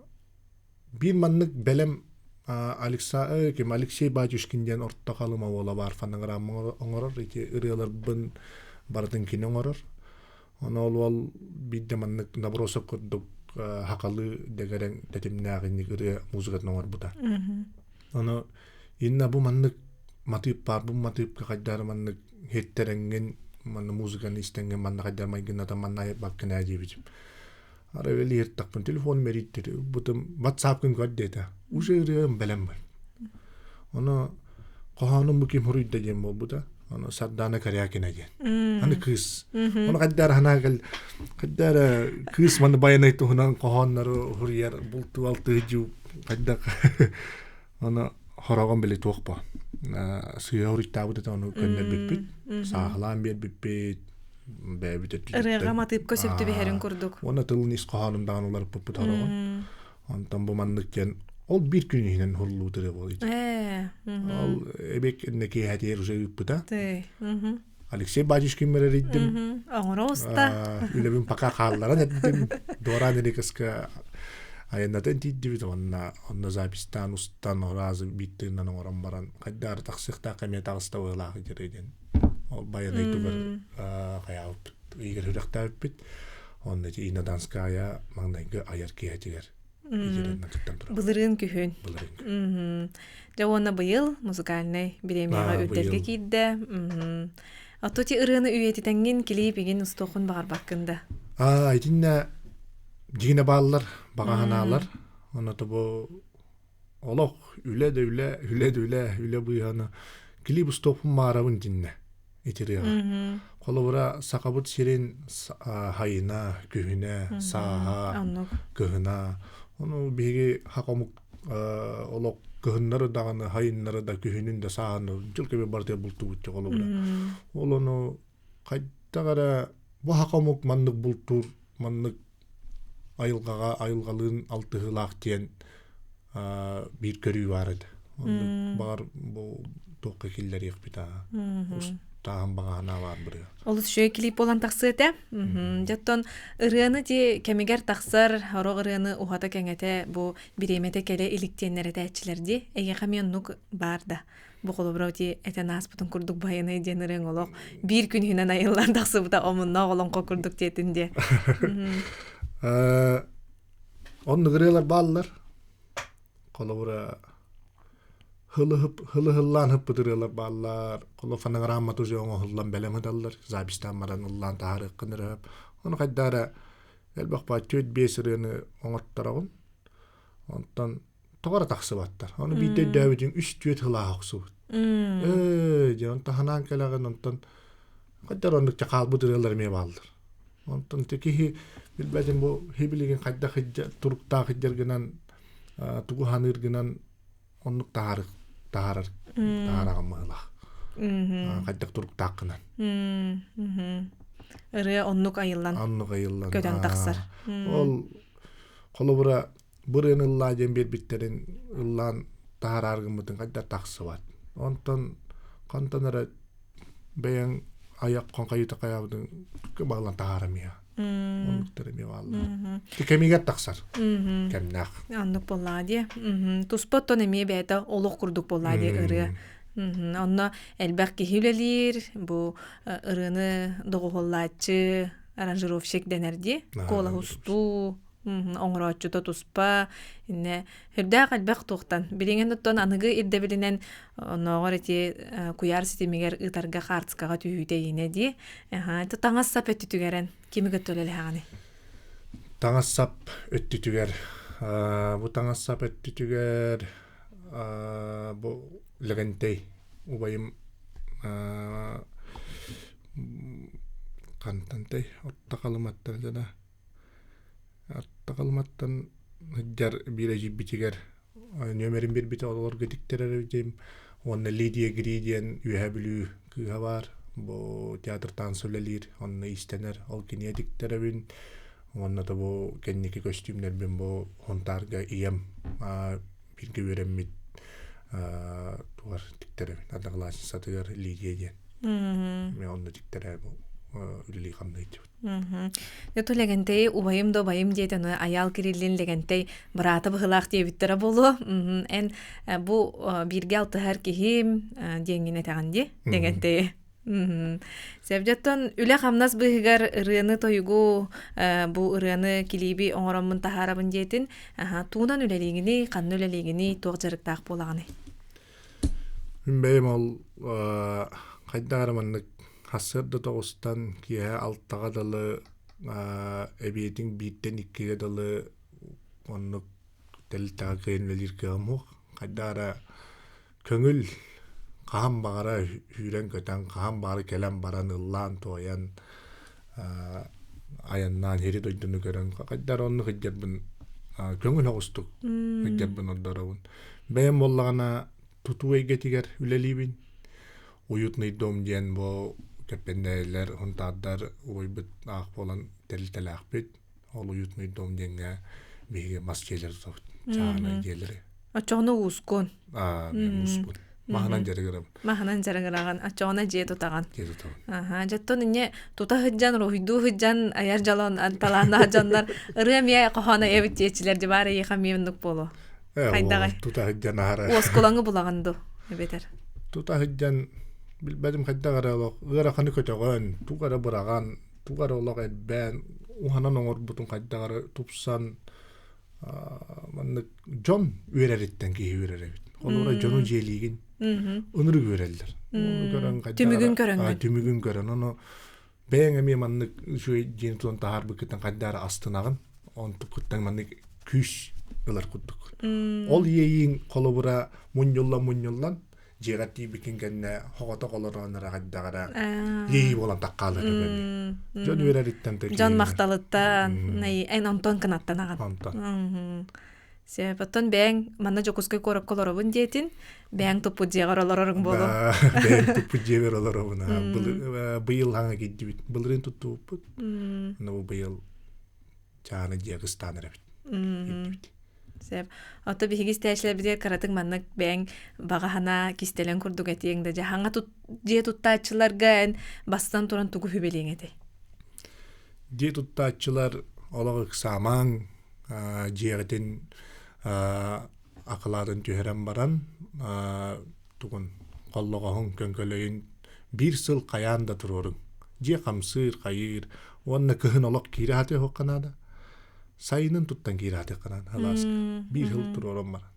[SPEAKER 2] биир маннык бэлэм Алекса ким Алексей Батюшкин диэн орто халыма уола баар фонограмма оҥорор ити ырыаларбын барытын кини оҥорор. Ону ол уол биирдэ маннык набросок курдук хахалы дэгэрэҥ тэтимнээх инник ырыа музыкатын оҥорбута. Ону инна бу маннык матыып баар бу матыыпка хайдары маннык хиттэрэҥҥин манна музыканы истэҥҥин манна хайдары майгынната манна айбаккын ээ диэбитим. Арай иһиттахпын телефон мэрииттери бутум ватсапкын көр диэтэ. Уже ырыам бэлэм бар. Ону хоһоонум бу ким хуруйда диэн буолбута. Ону Сардаана Корякина диэн. Аны кыыс. Ону хайдары ханаа кэл хайдары кыыс маны байанай туһунан хоһооннору хуруйар булту алтыы жуу хайдах Аны хороҕон били туох бо сыыһа уруйтаабыт этэ ону көннөрбүппүт сааһылаан биэрбиппит бэйэбит өттүттэн
[SPEAKER 1] ырыаҕа матыыпка сөп түбэһэрин курдук
[SPEAKER 2] уонна тылын ис хоһоонун даҕаны уларыппыппыт хороҕон онтон бу маннык диэн ол биир күн иһинэн хуллуут ырыа буол ол эбиэк иннэ киэһэтигэр уже ыыппыта Алексей Бадюшкин эрийдим.
[SPEAKER 1] Оҥоро уста.
[SPEAKER 2] Үлэбин пока хаалларан эрдим. Дуораан Эрикаска айаннатан тиийдибит уонна онно записьтаан устан оразы биир тыыннан оҥорон баран хайдаары тахсыахтаах эмиэ таҕыста быһыылаах дьэрэ диэн ол байанай тугар хайаабыппыт ыйыгар сүрэхтээбиппит онно ити Инна Донская маҥнайгы айар киэһэтигэр
[SPEAKER 1] Былырыын күһүн. Дьэ уонна быйыл музыкальнай бириэмийэҕэ үрдэлгэ киирдэ. Оттон ити ырыаны үйэтитэҥҥин килиип игин устуоххун баҕарбаккын да?
[SPEAKER 2] Аа, итиннэ дьиҥинэ бааллар, баҕа санаалар. Онно бу олох үлэ да үлэ, үлэ да үлэ, үлэ быыһана килиип устуохпун баҕарабын итиннэ. Ити ырыаҕа. Холобура, Сахабыт сирин хайына, күһүнэ, сааһа, кыһына. Ону биһиги хах омук олох кыһыннары даҕаны, хайыннары да, күһүнүн да, сааһын дьыл кэбэ барытыгар бултуубут холобура. Ол ону хайдах эрэ бу хах омук маннык бултуур, маннык айылҕаҕа айылҕалыын алтыһыылаах диэн. Биир көрүү баар этэ. Оннук баҕар бу туохха киллэриэхпит аа. Устааһын баҕаһына баар бырыа.
[SPEAKER 1] Олус үчүгэй клип буолан тахсыа этэ. Дьоттон ырыаны ти кэмигэр тахсар, орох ырыаны уһата кэҥэтэ бу бириэмэтэ кэлэ илик диэннэр этээччилэр дии. Эйиэхэ эмиэ оннук баар да. Бу холобура ти этэн ааспытын курдук байанай диэн ырыаҥ олох биир күн иһинэн айыллан тахсыбыта омуннаах олоҥхо курдук диэтин диэ.
[SPEAKER 2] Оннук ырыалар бааллар. Холобура хылы-хыллаан хыппыт ырыалар бааллар. Холо фонограмма уже оҥоһуллан бэлэм ыталлар. Записьтаан баран ыллаан таһаарыаххын эрэ сөп. Ону хайдах эрэ элбэх баа 4-5 ырыаны оҥоттороҕун. Онтон тоҕо эрэ тахсыбаттар. Ону биирдэ өйдөөбүтүҥ 3-4 сылааһа охсубут. Ээ, дьэ, онтон ханаан кэлэҕин, онтон хайдах оннук хаалбыт ырыалар эмиэ бааллар. Онтон ити киһи билбэтим бу хибилигин хайдах туруктаах илдьэргинэн тугу ханыыргынан оннук таһаарар таһаарар таһаараҕын быһыылаах. Хайдах туруктааххынан.
[SPEAKER 1] Ырыа оннук айыллан.
[SPEAKER 2] Оннук айыллан.
[SPEAKER 1] Көтөн тахсар.
[SPEAKER 2] Ол холобура бу ырыаны ыллаа диэн биэрбиттэрин ыллаан таһаарар гыммытын хайдах тахсыбат. Онтон хантан эрэ бэйэҥ айах хоҥхайыыта хайаабытын баҕалан таһаарам иһэ. Оннуктар эмиэ бааллар. Кэмигэр тахсар. Кэмнээх.
[SPEAKER 1] Оннук буоллаҕа дии. Туспа оттон эмиэ бэйэтэ олох курдук буоллаҕа дии ырыа. Онно элбэх киһи үлэлиир, бу ырыаны доҕуһуоллааччы, аранжировщик дэнэр дии. Куолаһустуу, оҥорооччута туспа иннэ үрдээх элбэх туохтан билиҥин оттон аныгы ирдэбилинэн оннооҕор ити куйаар ситимигэр ыытарга хаартыскаҕа түһүүтэ иинэ дии таҥас сап өттүтүгэрэн кими кытта үлэлэһэҕиний
[SPEAKER 2] таҥас сап өттүтүгэр бу таҥас сап өттүтүгэр бу Лэгэнтэй убайым хантантай орто халыматтан дьана Аттаҕалыматтан сылдьар биир эдьиийбитигэр нүөмэрин биэрбитэ олорго тиктэрэр этим уонна Лидия Гри диэн Үөһээ Бүлүү кыыһа баар бу театр танца үлэлиир онно иистэнэр ол кинигэ тиктэрэбин уонна да бу кэнники көстүүмнэрбин бу Хонтаарга ийэм бииргэ үөрэммит тугар тиктэрэбин одноклассницатыгар Лидия диэн мен онно тиктэрэ бу үлэлии хамныы
[SPEAKER 1] Дьэ Лэгэнтэй убайым да убайым диэтэ ону Айаал Кириллин Лэгэнтэй быраата быһыылаах диэбиттэрэ буолуо. Эн бу бииргэ алтыһар киһим диэҥҥин этэҕин дии Лэгэнтэйи. Сөп үлэ-хамнас быыһыгар ырыаны-тойугу бу ырыаны килииби оҥороммун таһаарабын диэтин туунан үлэлиигиний, ханна үлэлиигиний, туох дьарыктаах буолаҕыный?
[SPEAKER 2] Мин бэйэм ол хайдах эрэ маннык Сарсыарда тоҕустан киэһэ алтаҕа дылы эбиэтин бииртэн иккигэ дылы оннук тэрилтэҕэ кыайан үлэлиир кыаҕым суох. Хайдах эрэ көҥүл хаһан баҕара сүүрэн-көтөн, хаһан баҕара кэлэн-баран ыллаан-туойан айаннаан сири-дойдуну көрөн хайдах эрэ оннук сылдьарбын көҥүл соҕустук сылдьарбын ордоробун. Бэйэм буоллаҕына тутуу эйгэтигэр үлэлиибин. Уютный дом диэн бу Кэппэндээлэр, Хунтаардар убайбыт аах буолан тэрилтэлээхпит. Ол уютный дом диэҥҥэ биһиги мас дьиэлэри тутабыт. Чааһынай дьиэлэри.
[SPEAKER 1] Оччоҕуна уускун.
[SPEAKER 2] Аа, мен ууспун. Маһынан дьарыгырабын.
[SPEAKER 1] Маһынан дьарыгыраҕын. Оччоҕуна дьиэ тутаҕын.
[SPEAKER 2] Дьиэ тутабын.
[SPEAKER 1] Аха, дьоттон инньэ тута сылдьан, уруһуйдуу сылдьан, айар дьолон талааннаах дьоннор ырыа эмиэ хоһооно эбит диэччилэр дьыбаар эйиэхэ эмиэ оннук буолуо. Хайдаҕай?
[SPEAKER 2] Тута сылдьан аһара.
[SPEAKER 1] Уоскулаҥы булаҕын дуу, эбэтэр?
[SPEAKER 2] Тута сылдьан билбэтим хайдах эрэ олох ыараханы көтөҕөн, тугу эрэ быраҕан, тугу эрэ олох эрбээн, уһанан оҥорбутун хайдах эрэ тупсан маннык дьон үөрэриттэн киһи үөрэр эбит. Холобура дьону дьиэлиигин ынырык үөрэллэр.
[SPEAKER 1] Түмүгүн көрөҥҥүн.
[SPEAKER 2] Түмүгүн көрөн ону бэйэҥ эмиэ маннык үчүгэй дьиэни тутан таһаарбыккыттан хайдах эрэ астынаҕын онтуккуттан маннык күүс ылар курдук ол иэйииҥ холобура мунньуллан мунньуллан дьиэҕэр тиийбиккин кэннэ хоҕотох олорон эрэ хайдах эрэ иэйии буолан таххаалар дьон үөрэриттэн
[SPEAKER 1] дьон махталыттан эн онтон кынаттанаҕын
[SPEAKER 2] онтон
[SPEAKER 1] Сөп, оттон бэйэҥ манна Дьокуускай куоракка олоробун диэтин, бэйэҥ туппут дьиэҕэр олороруҥ буолуо.
[SPEAKER 2] Бэйэм туппут дьиэбэр олоробун. Быйыл хаҥа киирдибит. Былырыын туттубуппут. Но быйыл чааны дьиэ кыстаан эрэбит. Киирдибит.
[SPEAKER 1] Сөп. Ото биһиги истээчилэрбитигэр кыратык маннык бэйэҥ баҕа санаа кистэлэҥ курдук этиэҥ да дьэ хаҥа тут дьиэ туттааччыларга эн бастан туран тугу сүбэлиэҥ этэй?
[SPEAKER 2] Дьиэ туттааччылар олох ыксаамаҥ, дьиэҕитин акылаатын түһэрэн баран тугун холлоҕоһун көҥкөлөйүн биир сыл хайаан да туруоруҥ. Дьиэ хамсыыр, хайыыр уонна кыһын олох киирэ сатыахха наада. Сайынын туттан киирэ сатыахха наада алааска. Биир сыл туруоран баран.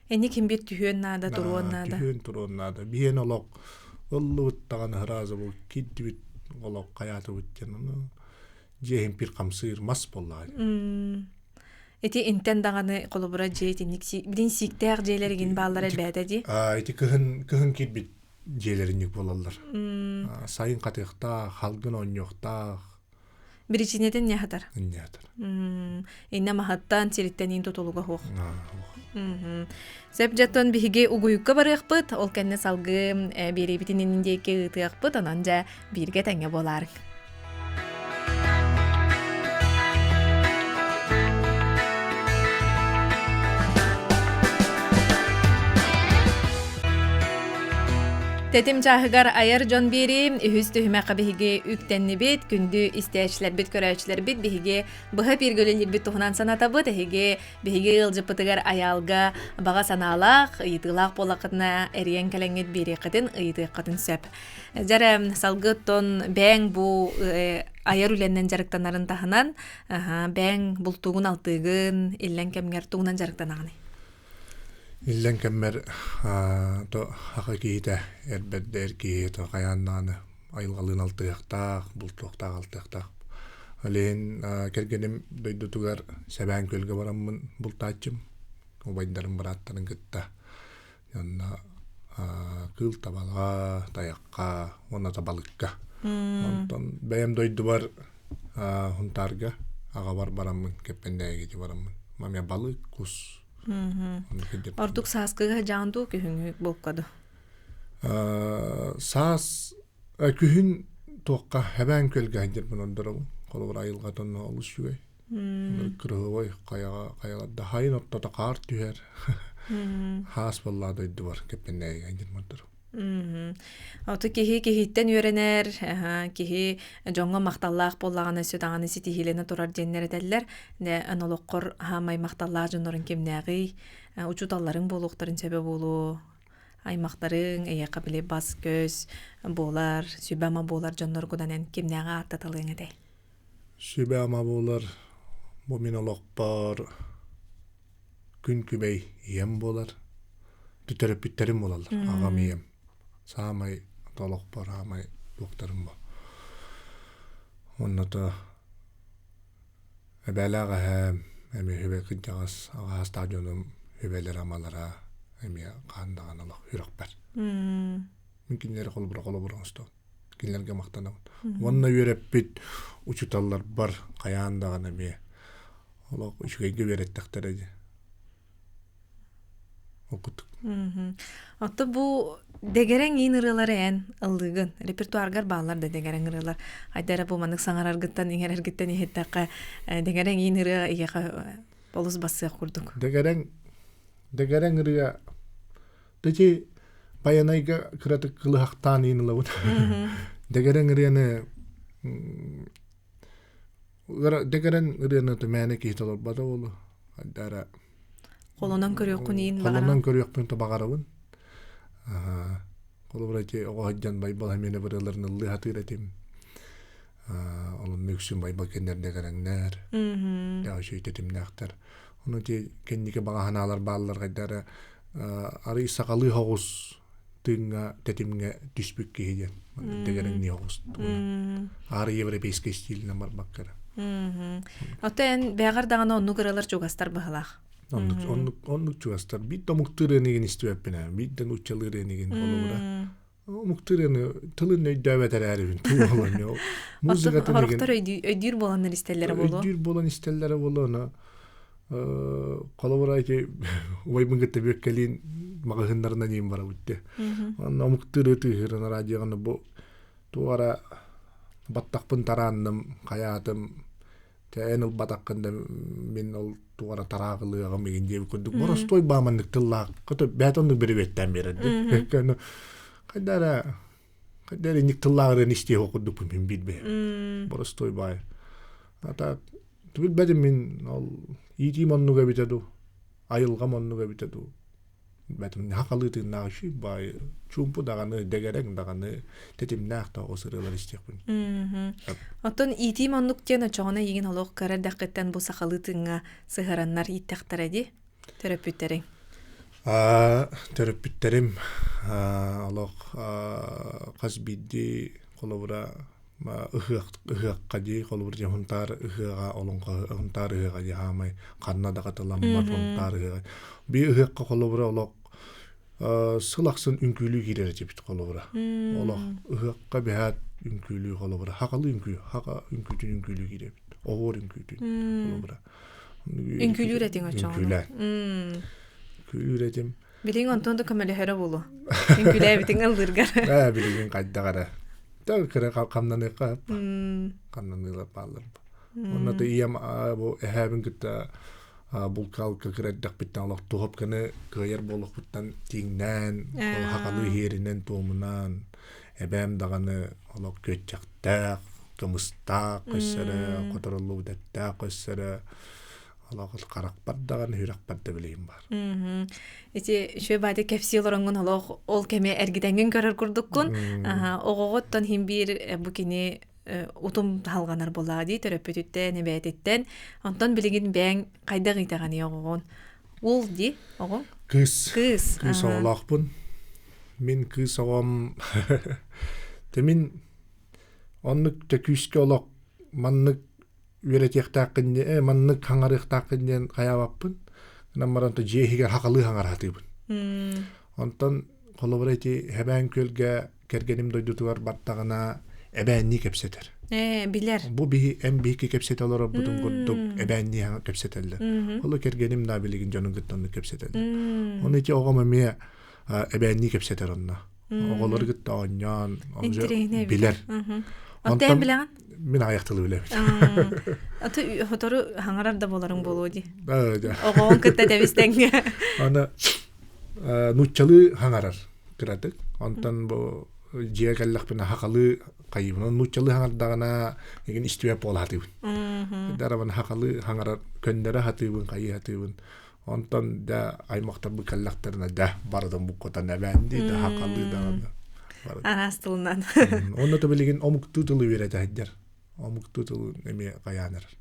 [SPEAKER 1] Эни ким бир түһүөн наада, туруон наада.
[SPEAKER 2] Түһүөн туруон наада. Биһиэн олох ыллыбыт даҕаны ыраазы бу киирдибит олох хайаатыбыт диэн ону дьиэ иһин хамсыыр мас буоллаҕа.
[SPEAKER 1] Ити интен даҕаны холобура дьиэ итинник билин сииктээх дьиэлэригин бааллар элбээтэ дии.
[SPEAKER 2] Ити кыһын кыһын киирбит дьиэлэринник буолаллар. Сайын хатыахтаах, халгын оонньуохтаах.
[SPEAKER 1] Биричиинэтин не хатар.
[SPEAKER 2] Не хатар.
[SPEAKER 1] Инна маһаттан сириттэн иин тутулуга хуох. Сөп дьаттон биһиги угуйукка барыахпыт, ол кэннэ салгыы биэриибитин иннин диэки ыытыахпыт, онон дьэ бииргэ тэҥҥэ буолаарыҥ. Тэтим чааһыгар айар дьон биэрии үһүс түһүмэххэ биһиги үктэннибит, күндү истээччилэрбит, көрөөччүлэрбит биһиги быһа бииргэ үлэлиирбит туһунан санатабыт. Эһиги биһиги ыалдьыппытыгар Айаалга баҕа санаалаах, ыйытыылаах буоллаххытына эрийэн кэлэҥҥит биэриэххитин, ыйытыаххытын сөп. Дьэрэ, салгы оттон бэйэҥ бу айар үлэннэн дьарыктанарын таһынан, бэйэҥ бултуугун алтыыгын, иллэҥ кэмҥэр тугунан дьарыктанаҕыный?
[SPEAKER 2] Иллэҥ кэммэр то аха киһитэ эр бэрдэ эр киһи то хайаан даҕаны айылҕалыын алтыһыахтаах, бултуохтаах, алтыахтаах. Ол иһин кэргэним дойдутугар Сэбээн Күөлгэ бараммын бултааччым, убайдарым бырааттарын кытта. Онно кыыл табаҕа, тайахха уонна табалыкка. Онтон бэйэм дойдубар Хунтаарга аҕабар бараммын, Кэппэндээйигэ бараммын. Мамя балык, кус.
[SPEAKER 1] Ордук сааскыга сылдьаҕын дуу, күһүҥҥү булка дуу?
[SPEAKER 2] Саас күһүн туохха Эбээн Күөлгэ сылдьарбын ордоробун. Холобур айылҕатын олус үчүгэй. Кырыһыбай хайаҕа хайаларда хайын ортото хаар түһэр. Хаас буоллаа дойдубар Кэппэндээйигэ сылдьарбын ордоробун.
[SPEAKER 1] Оту киһи киһиттэн үөрэнэр, киһи дьоҥҥо махталлаах буоллаҕына өссө даҕаны ситиһиилэнэ турар диэннэр этэллэр. Дэ эн олоххор хаамай махталлаах дьоннорун кимнээҕий? Учууталларыҥ буолуохтарын сөбө буолуо, аймахтарыҥ, эйиэхэ били бас-көс буолар, сүбэ-ама буолар дьонноргунан эн кимнээҕи ааттаталыаҥ этэй?
[SPEAKER 2] Сүбэ-ама буолар бу мин олохпор күн күбэй ийэм буолар. Төрөппүттэрим буолаллар. Аҕам ийэм. Саамай олохпор аамай туохтарым бу. Онното эбээлээх эһээм эмиэ үбэ кырдьаҕас аҕаастаах дьонум үбэлэр-амалара эмиэ хаан даҕаны олох үрэхпэр. Мин кинилэри холобура холобура оҥостон кинилэргэ махтанабын. Уонна үөрэппит учууталларбар хайаан даҕаны эмиэ олох үчүгэйгэ үөрэттэхтэрэ дии. Ол курдук.
[SPEAKER 1] Отто бу дэгэрэҥ иин ырыалары эн ыллыыгын. Репертуаргар бааллар да дэгэрэҥ ырыалар. Айдара бу маннык саҥараргыттан, иҥэрэргиттэн иһиттэххэ, дэгэрэҥ иин ырыа эйиэхэ олус бассыах курдук.
[SPEAKER 2] Дэгэрэҥ дэгэрэҥ ырыа Ити Байанайга кыратык кылыһахтаан иин ылабын. Дэгэрэн ырыаны дэгэрэн ырыаны мээнэ киһи толорбото буолуо. Дара
[SPEAKER 1] Холонон көрүөххүн иин
[SPEAKER 2] Холонон көрүөхпүн то баҕарабын. Холобура ити оҕо сылдьан Байбал эмиэнэ ырыаларын ыллыы сатыыр этим. Олон үксүн Байбал кэннэр дэгэрэҥнэр. Үчүгэй тэтимнээхтэр. Ону ити кэнники баҕа санаалар бааллар хайдара арый сахалыы соҕус тыыҥҥа тэтимҥэ түспүт киһи диэн дэгэрэҥнии соҕус аары европейскай стилинэн барбакка эрэ.
[SPEAKER 1] Ото эн бэҕэр даҕаны оннук ыралар чугастар быһылаах.
[SPEAKER 2] Оннук оннук оннук чугастар. Биир да омуктуур ырыанигин истибэппин ээ. Биир да нууччалыы ырыанигин холобура. Омуктуур ырыаны тылын өйдөөбөт эрээрибин туу
[SPEAKER 1] Музыкатын Хорохтор өйдүүр буоланнар истэллэрэ буолуо.
[SPEAKER 2] Өйдүүр буолан истэллэрэ буолуо ону холобура ити убайбын кытта бүөккэлиин маҕаһыыннарынан иин барабыт дии. Онно омуктуур ытыыһырын радиоҕаны бу туора баттахпын тараанным, хайаатым. Тэ эн ылбатаххын да мин ол туора тарааҕылыаҕым игин диэбит курдук боростуой бааманнык тыллаах кото бэйэтэ оннук бирибиэттээн биэрэр дии. Хайда эрэ хайда эрэ инник тыллааҕырын истиэх курдукпун мин биир бэйэм. Боростуой баай. Ата билбэтим мин ол иитиим оннук эбитэ дуу, айылҕам оннук эбитэ дуу. Бэтим хахалыы тыыннаах үчүй баай чуумпу даҕаны, дэгэрэҥ даҕаны тэтимнээх да оҕус ырыалар истиэхпин.
[SPEAKER 1] Оттон иитиим оннук диэн оччоҕуна эйигин олох кыра эрдэххиттэн бу сахалыы тыыҥҥа сыһыараннар ииттэхтэрэ дии төрөппүттэриҥ.
[SPEAKER 2] Төрөппүттэрим олох хас биирдии холобура ыһыах ыһыахха дии холобур дьэ Һунтаар ыһыаҕа олоҥхо Һунтаар ыһыаҕа дии хаамай ханна да хатыламмат Һунтаар ыһыаҕа бии ыһыахха холобура олох сыл ахсын үҥкүүлүү киирэр этибит холобура олох ыһыахха биһээт үҥкүүлүү холобура хахалы үҥкүү хаха үҥкүүтүн үҥкүүлүү киирэбит оһуор үҥкүүтүн холобура
[SPEAKER 1] Үҥкүүлүүр этиҥ оччоҕуна.
[SPEAKER 2] Үҥкүүлээн. Үҥкүүлүүр этим.
[SPEAKER 1] Билигин онтон да көмөлөһөрө буолуо. Үҥкүүлээбитиҥ ыллыыргар.
[SPEAKER 2] Ээ, билигин хайдах эрэ. Та кыра хамнаныахха хамнаныылар бааллар. Онно да ийэм бу эһээбин кытта булкалка кыра эрдэхпиттэн олох туһапканы кыайар буолуохпуттан тииҥнээн, хахалыы иһиэринэн туомунан эбээм даҕаны олох күөччэхтээх, кымыстаах көссөрө, хоторуллубут эттээх көссөрө олох харахпар даҕаны сүрэхпэр да билигин баар.
[SPEAKER 1] Ити үчүгэй баайда кэпсии олороҥҥун олох ол кэми эргитэҥҥин көрөр курдуккун. Оҕоҕуттан иһин биир бу кини утум халҕанар буоллаҕа дии төрөппүтүттэн, эбээтиттэн. Онтон билигин бэйэҥ хайдах иитэҕиний оҕоҕун? Уол дии оҕоҥ?
[SPEAKER 2] Кыыс.
[SPEAKER 1] Кыыс.
[SPEAKER 2] Кыыс оҕолоохпун. Мин кыыс оҕом Те мин оннук да күүскэ олох маннык үөрэтиэхтээххин ээ маннык хаҥарыахтааххын диэн хайаабаппын. Гынан баран то дьиэ иһигэр хахалыы хаҥараатыыбын. Онтон холобура ити Хэбээн күөлгэ кэргэним дойдутугар бардаҕына эбээннии кэпсэтэр.
[SPEAKER 1] Ээ, билэр.
[SPEAKER 2] Бу биһи эн биһикки кэпсэтэ олорорбутун курдук эбээннии кэпсэтэллэр. Ол кэргэним да билигин дьонун кытта оннук кэпсэтэллэр. Ону ити оҕом эмиэ эбээннии кэпсэтэр онно. Оҕолору кытта оонньоон билэр.
[SPEAKER 1] Онтон билэҕин?
[SPEAKER 2] Мин аҕыйах тылы билэбин.
[SPEAKER 1] Аты хотору хаҥарар да буоларыҥ буолуо дии. Оҕоҕун кытта тэбистэҥҥэ.
[SPEAKER 2] Аны нууччалыы хаҥарар кыратык. Онтон бу дьиэ кэллэхпинэ хахалыы хайыыбын. Нууччалыы хаҥардаҕына игин истибэт буола сатыыбын. Дарабын хахалыы хаҥарар көннөрө сатыыбын, хайыы сатыыбын. Онтон да аймахтарбыт кэллэхтэринэ да барытын буккутан эбээннии да хахалыы даҕаны.
[SPEAKER 1] Араас тылынан.
[SPEAKER 2] Онно да билигин омуктуу тылы үөрэтэ сылдьар. Омуктуу тылы эмиэ хайаан эрэр.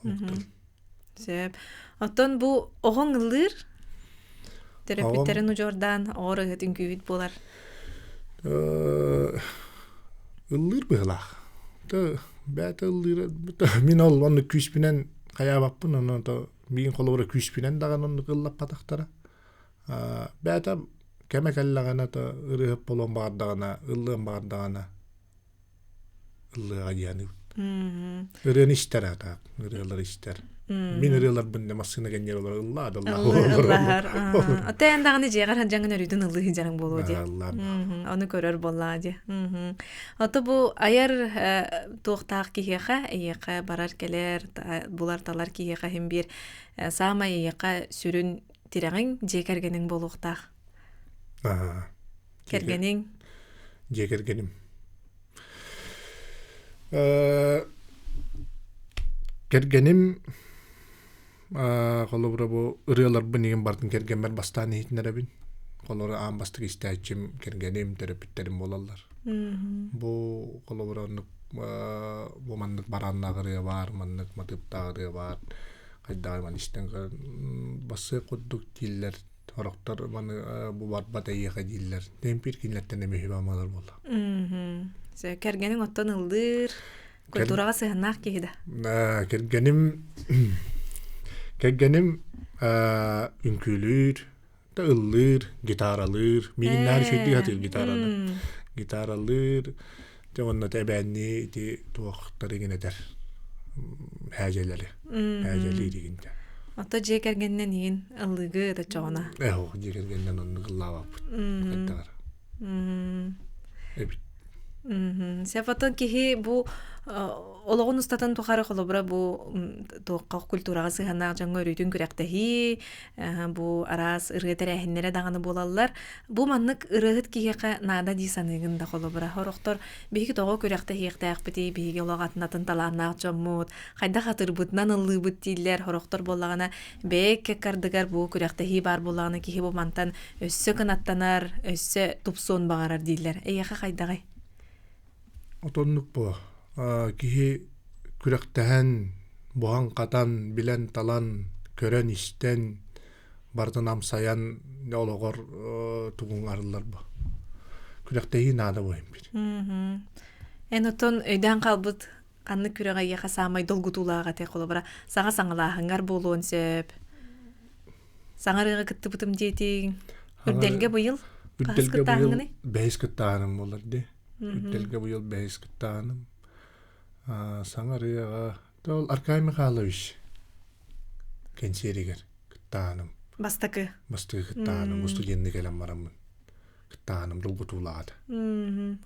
[SPEAKER 2] Омук тыл.
[SPEAKER 1] Сөп. Оттон бу оҕоҥ ыллыыр төрөппүттэрин удьуордаан оҕор ыһыт үҥкүүһүт буолар.
[SPEAKER 2] Ыллыыр быһылаах. Бэйэтэ ыллыыр мин ол онну күүспүнэн хайаабаппын онон то миигин холобура күүспүнэн даҕаны оннук ыллаппатахтара. Бэйэтэ кэмэ кэллэҕинэ то ырыаһыт буолуон баҕардаҕына, ыллыан баҕардаҕына ыллыаҕа диэн ырыаны истэр аата ырыалары истэр мин ырыаларбын да массыына кэннигэр олорор ыллаа да
[SPEAKER 1] ыллаһар Ата эн даҕаны дьиэҕэр сылдьаҥҥын өрүүтүн ыллыы сылдьарыҥ буолуо дии ону көрөр буоллаҕа дии Ото бу айар туохтаах киһиэхэ эйиэхэ барар кэлэр булар талар киһиэхэ иһин биир саамай эйиэхэ сүрүн тирэҕиҥ дьиэ кэргэниҥ буолуохтаах Кэргэниҥ?
[SPEAKER 2] Дьиэ кэргэним. Кэргэним холобура бу ырыаларбын игин бартын кэргэммэр бастаан иһитинэрэбин. Холобура аан бастакы истээччим кэргэним, төрөппүттэрим буолаллар. Бу холобура оннук бу маннык барааннаах ырыа баар, маннык матыыптаах ырыа баар. Хайдаҕый маны истэн бассыа курдук дииллэр Сорохтор маны бу барбат эйиэхэ дииллэр. Тэмпир кинилэртэн эмиэ үһү буолла.
[SPEAKER 1] Кэргэниҥ оттон ыллыыр, культураҕа сыһыаннаах киһи да?
[SPEAKER 2] Кэргэним кэргэним үҥкүүлүүр, да ыллыыр, гитаралыыр. Миигиннээр үчүгэйдик сатыыр гитараны. Гитаралыыр, дьэ уонна эбээннии ити туохтар игин этэр һээдьэлэри һээдьэлиир игин дьэ
[SPEAKER 1] Ото дьиэ кэргэнинэн иин ыллыгы ытаччоҕуна
[SPEAKER 2] Эһо дьиэ кэргэнинэн оннук ыллаабаппыт хайдаҕар эбит.
[SPEAKER 1] Сефатын киһи бу олоҕун устатын тухары холобура бу туохха культураҕа сыһыаннаах дьоҥҥо өрүүтүн күрэхтэһии, бу араас ырыа тэрээһиннэрэ даҕаны буолаллар. Бу маннык ырыаһыт киһиэхэ наада дии саныыгын да холобура. Сорохтор биһиги тоҕо күрэхтэһиэхтээхпитий, биһиги олох атын-атын талааннаах дьоммут, хайдах атырбытынан ыллыыбыт дииллэр. Сорохтор буоллаҕына бэйэ ардыгар бу күрэхтэһии баар буоллаҕына киһи бу мантан өссө кынаттанар, өссө тупсуон баҕарар дииллэр. Эйиэхэ хайдаҕый?
[SPEAKER 2] Отоннук буо. Киһи күрэхтэһэн, буһан-хатан, билэн-талан, көрөн-истэн, барытын амсайан олоҕор тугуҥ арыллар бу. Күрэхтэһии наада буо бит.
[SPEAKER 1] Эн оттон өйдөөн хаалбыт ханнык күрэҕэ эйиэхэ саамай долгутуулаах этэ холобура саҥа саҥалааһыҥҥар буолуон сөп. Саҥа ырыаҕа кыттыбытым диэтиҥ. Үрдэлгэ быйыл хаһыс
[SPEAKER 2] Үрдэлгэ быйыл
[SPEAKER 1] кыттааһыҥҥыный?
[SPEAKER 2] бэһис кыттааһыным буолар дии. Үрдэлгэ быйыл бэһис кыттааһыным. Саҥа ырыаҕа ол Аркадий Михайлович кэнсиэригэр кыттааһыным.
[SPEAKER 1] Бастакы.
[SPEAKER 2] Бастакы кыттааһыным студенный кэлэн бараммын. Кыттааһыным долгутуулаата.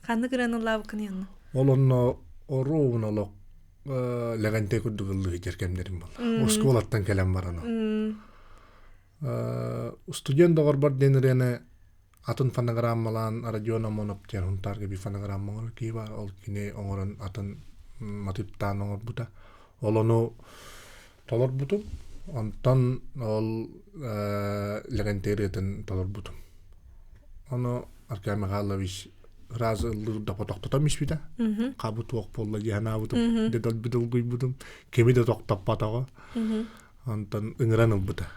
[SPEAKER 1] Ханнык ырыаны ыллаабыккын янна?
[SPEAKER 2] Ол онно оруобун олох Лэгэнтэй курдук ыллыы сылдьар кэмнэрим буолла. Оскуолаттан кэлэн баран. Студент доҕорбор диэн ырыаны атын фонограммалаан Родион Амонов диэн Хунтаарга биир фонограмма оҥорор киһи баар. Ол кини оҥорон атын матыыптаан оҥорбута. Ол ону толорбутум. Онтон ол Лэгэнтэй ырыатын толорбутум. Ону Аркадий Михайлович ыраас ыллыыр да тохтотон испитэ. Хабы туох буолла дии санаабытым. Дэ долбу долгуйбутум. Кими да тохтоппотоҕо. Онтон ыҥыран ылбыта.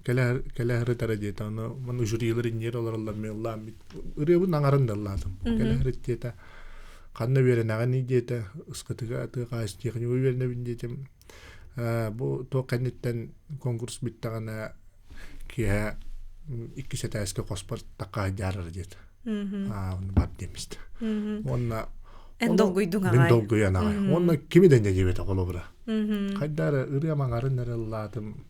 [SPEAKER 2] Кэлэ кэлэ ырытара диэтэ. Ону маны жюрилар иннигэр олороллор мен ыллаан ырыабын аҥарын да ыллаатым. Кэлэ ырыт диэтэ. Ханна үөрэнэҕиний диэтэ. Ыскытыга тыа хаһыс техника үөрэнэбин диэтим. Бу туох кэнниттэн конкурс бүттэҕинэ киэһэ иккис этээскэ хоспор таккаайдаарар диэтэ. Аа бар диэмистэ. Уонна
[SPEAKER 1] Эн долгуйдуҥ
[SPEAKER 2] аҕай. Мин долгуйан аҕай. Уонна кими да диэбэтэ холобура. Хайдары ырыа маҥарын эрэ ыллаатым.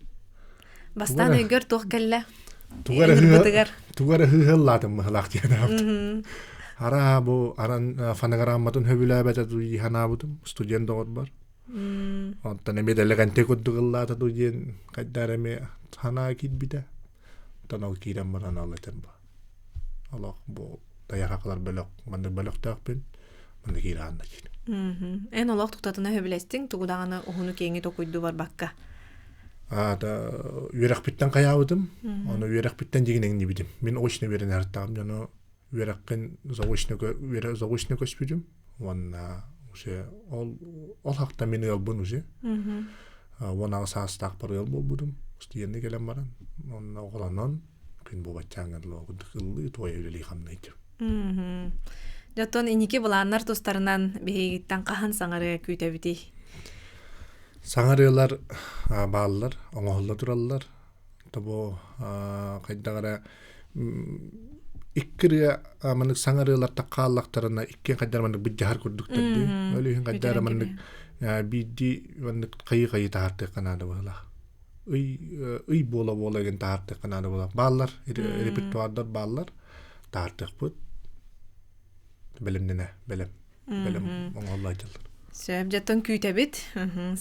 [SPEAKER 1] Бастаан өйгөр туох кэллэ?
[SPEAKER 2] Тугу эрэ ыһыыллаатым быһылаах диэн аабытым. Араа бу аран фонограмматын хөбүлээбэтэ дуу санаабытым студент доҕорбор. Онтон эмиэ дэлэгэнтэй курдук ыллаата дуу диэн хайдаар эмиэ санаа киирбитэ. Онтон ол киирэн баран ол этэн бу. Олох бу тайахакалар бөлөх маннык бөлөхтөөхпүн маннык киирэ диир.
[SPEAKER 1] Эн олох туктатына сөбүлэстиҥ тугу даҕаны уһуну-киэҥи токуйду барбакка.
[SPEAKER 2] Аата үөрэхпиттэн хайаабытым. Ону үөрэхпиттэн дьигин эҥнибитим. Мин очно үөрэнэ дьону үөрэххин заочно заочно көспүтүм уонна уже ол ол хакта мин ыалбын уже 16 саастаахпар ыал буолбутум студенты кэлэн баран онно оҕолонон күн буолбаччааҥҥа дылы ыллыы туойа үлэлии хамныйдым
[SPEAKER 1] Дьоттон инники былааннар тустарынан биһигиттэн хаһан саҥарыа күүтэбитий?
[SPEAKER 2] Саҥарыылар бааллар, оҥоһулла тураллар. Тобо хайдах эрэ икки ырыа маннык саҥа ырыалар хааллахтарына иккиэн хайдах маннык быдьаһар курдуктар дии. Ол иһин хайдах эрэ маннык биирдии маннык хайыы-хайыы таһаартыахха наада быһыылаах. Ый ый буола-буола игин таһаартыахха наада буолар. Бааллар, репертуардар бааллар. Таһаартыахпыт. Бэлэмнэнэ, бэлэм. Бэлэм оҥоһуллааччылар.
[SPEAKER 1] Сөп, дьоттон күүтэбит.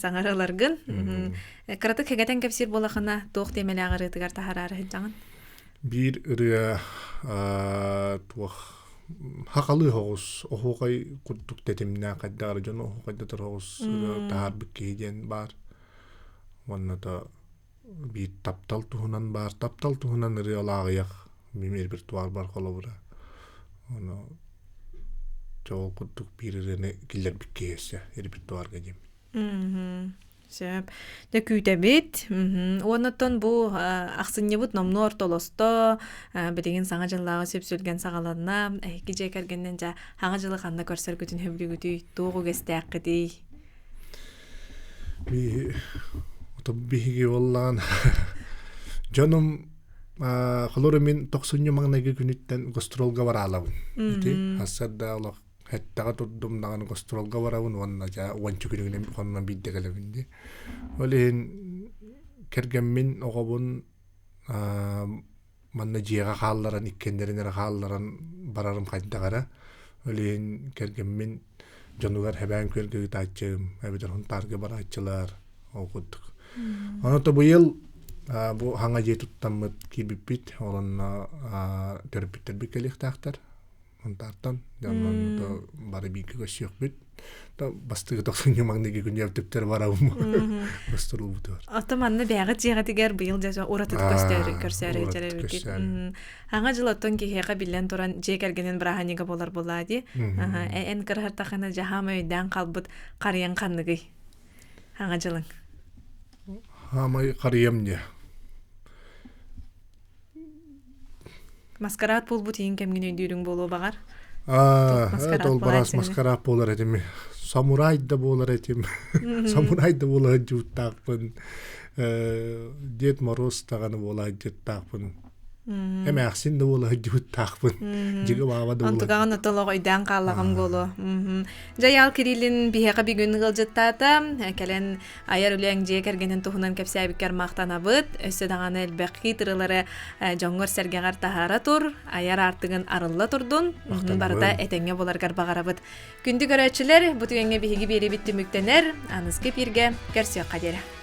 [SPEAKER 1] Саҥараларгын. Кыратык хэгэтэн кэпсиир буолахына туох тиэмэлээх ырыатыгар таһараары сылдьаҕын?
[SPEAKER 2] Биир ырыа туох хахалыы соҕус оһуохай курдук тэтимнээх хайдах эрэ дьон оһуохайдатар соҕус ырыа таһаарбыт киһи диэн баар. Уонна да биир таптал туһунан баар. Таптал туһунан ырыалааҕыйах мин репертуарбар холобура. Ону чоол курдук биир ырыаны киллэрбит киһи өссө репертуарга диэммин.
[SPEAKER 1] Сөп. Дьэ күүтэбит. Уоннаттан бу ахсынньыбыт номнуо ортолосто. Билигин саҥа дьыллааҕы сүпсүлгэн саҕаланна. Эһиги дьиэ кэргэнинэн дьэ саҥа дьылы ханна көрсөргүтүн сөбүлүүгүтүй? Туох үгэстээххитий?
[SPEAKER 2] Биһиги буоллаҕына дьонум холобура мин тохсунньу маҥнайгы күнүттэн гастролга бараалабын. Ити сарсыарда олох эттэҕэ турдум даҕаны гастролга барабын уонна дьэ уонча күнүгүнэн хоннон биирдэ кэлэбин дии. Ол иһин кэргэммин оҕобун манна дьиэҕэ хаалларан иккиэннэрин эрэ хаалларан барарым хайдах эрэ. Ол иһин кэргэммин дьонугар хэбээн күөлгэ ыытааччым, эбэтэр Хунтаарга барааччылар, ол курдук. Ону то быйыл бу хаҥа дьиэ туттаммыт киирбиппит, ол онно төрөппүттэрбит кэлиэхтээхтэр. Хунтаартан, онон бары бииргэ көрсүөхпүт. Бастыгы тохсунньу маҥнайгы күнү түптэр барабым бастырылбытыгар.
[SPEAKER 1] Оттон манна бэйэҕит дьиэҕитигэр быйыл дьэ уратыт көстөөрү көрсөөрү дьэрэбиккит. Аҥа дьыл оттон киһиэхэ биллэн туран дьиэ кэргэнин бырааһынньыга буолар буоллаа дии. Эн кыраһартахына дьаһаама өйдөөн халбыт харыйан ханныгый? Аҥа дьылыҥ.
[SPEAKER 2] Хаамай харыйам не.
[SPEAKER 1] Маскарад буолбут иһин кэмҥин өйдүүрүҥ буолуо баҕар.
[SPEAKER 2] Аа, ол бараас маскарад буолар этим. Самурай да буолар этим. Самурай да буолар дьууттаахпын. Дед Мороз даҕаны буолар дьыттаахпын. Эмээхсин да буола сылдьыбыттаахпын. Дьигэ бааба да буола.
[SPEAKER 1] Онтугаҕын отолох өйдөөн хааллаҕым буолуо. Дьайаал Кириллин биһиэхэ бүгүн ыалдьыттаата. Кэлэн айар үлэҥ дьиэ кэргэнин туһунан кэпсээбиккэр махтанабыт. Өссө даҕаны элбэх хитрылары дьоҥҥор-сэргэҕэр таһаара тур. Айар аартыгын арылла турдун. Барыта этэҥҥэ буларгар баҕарабыт. Күндү көрөөччүлэр, бу түгэҥҥэ биһиги биэриибит түмүктэнэр. Аныскы эпииргэ көрсүөххэ диэри.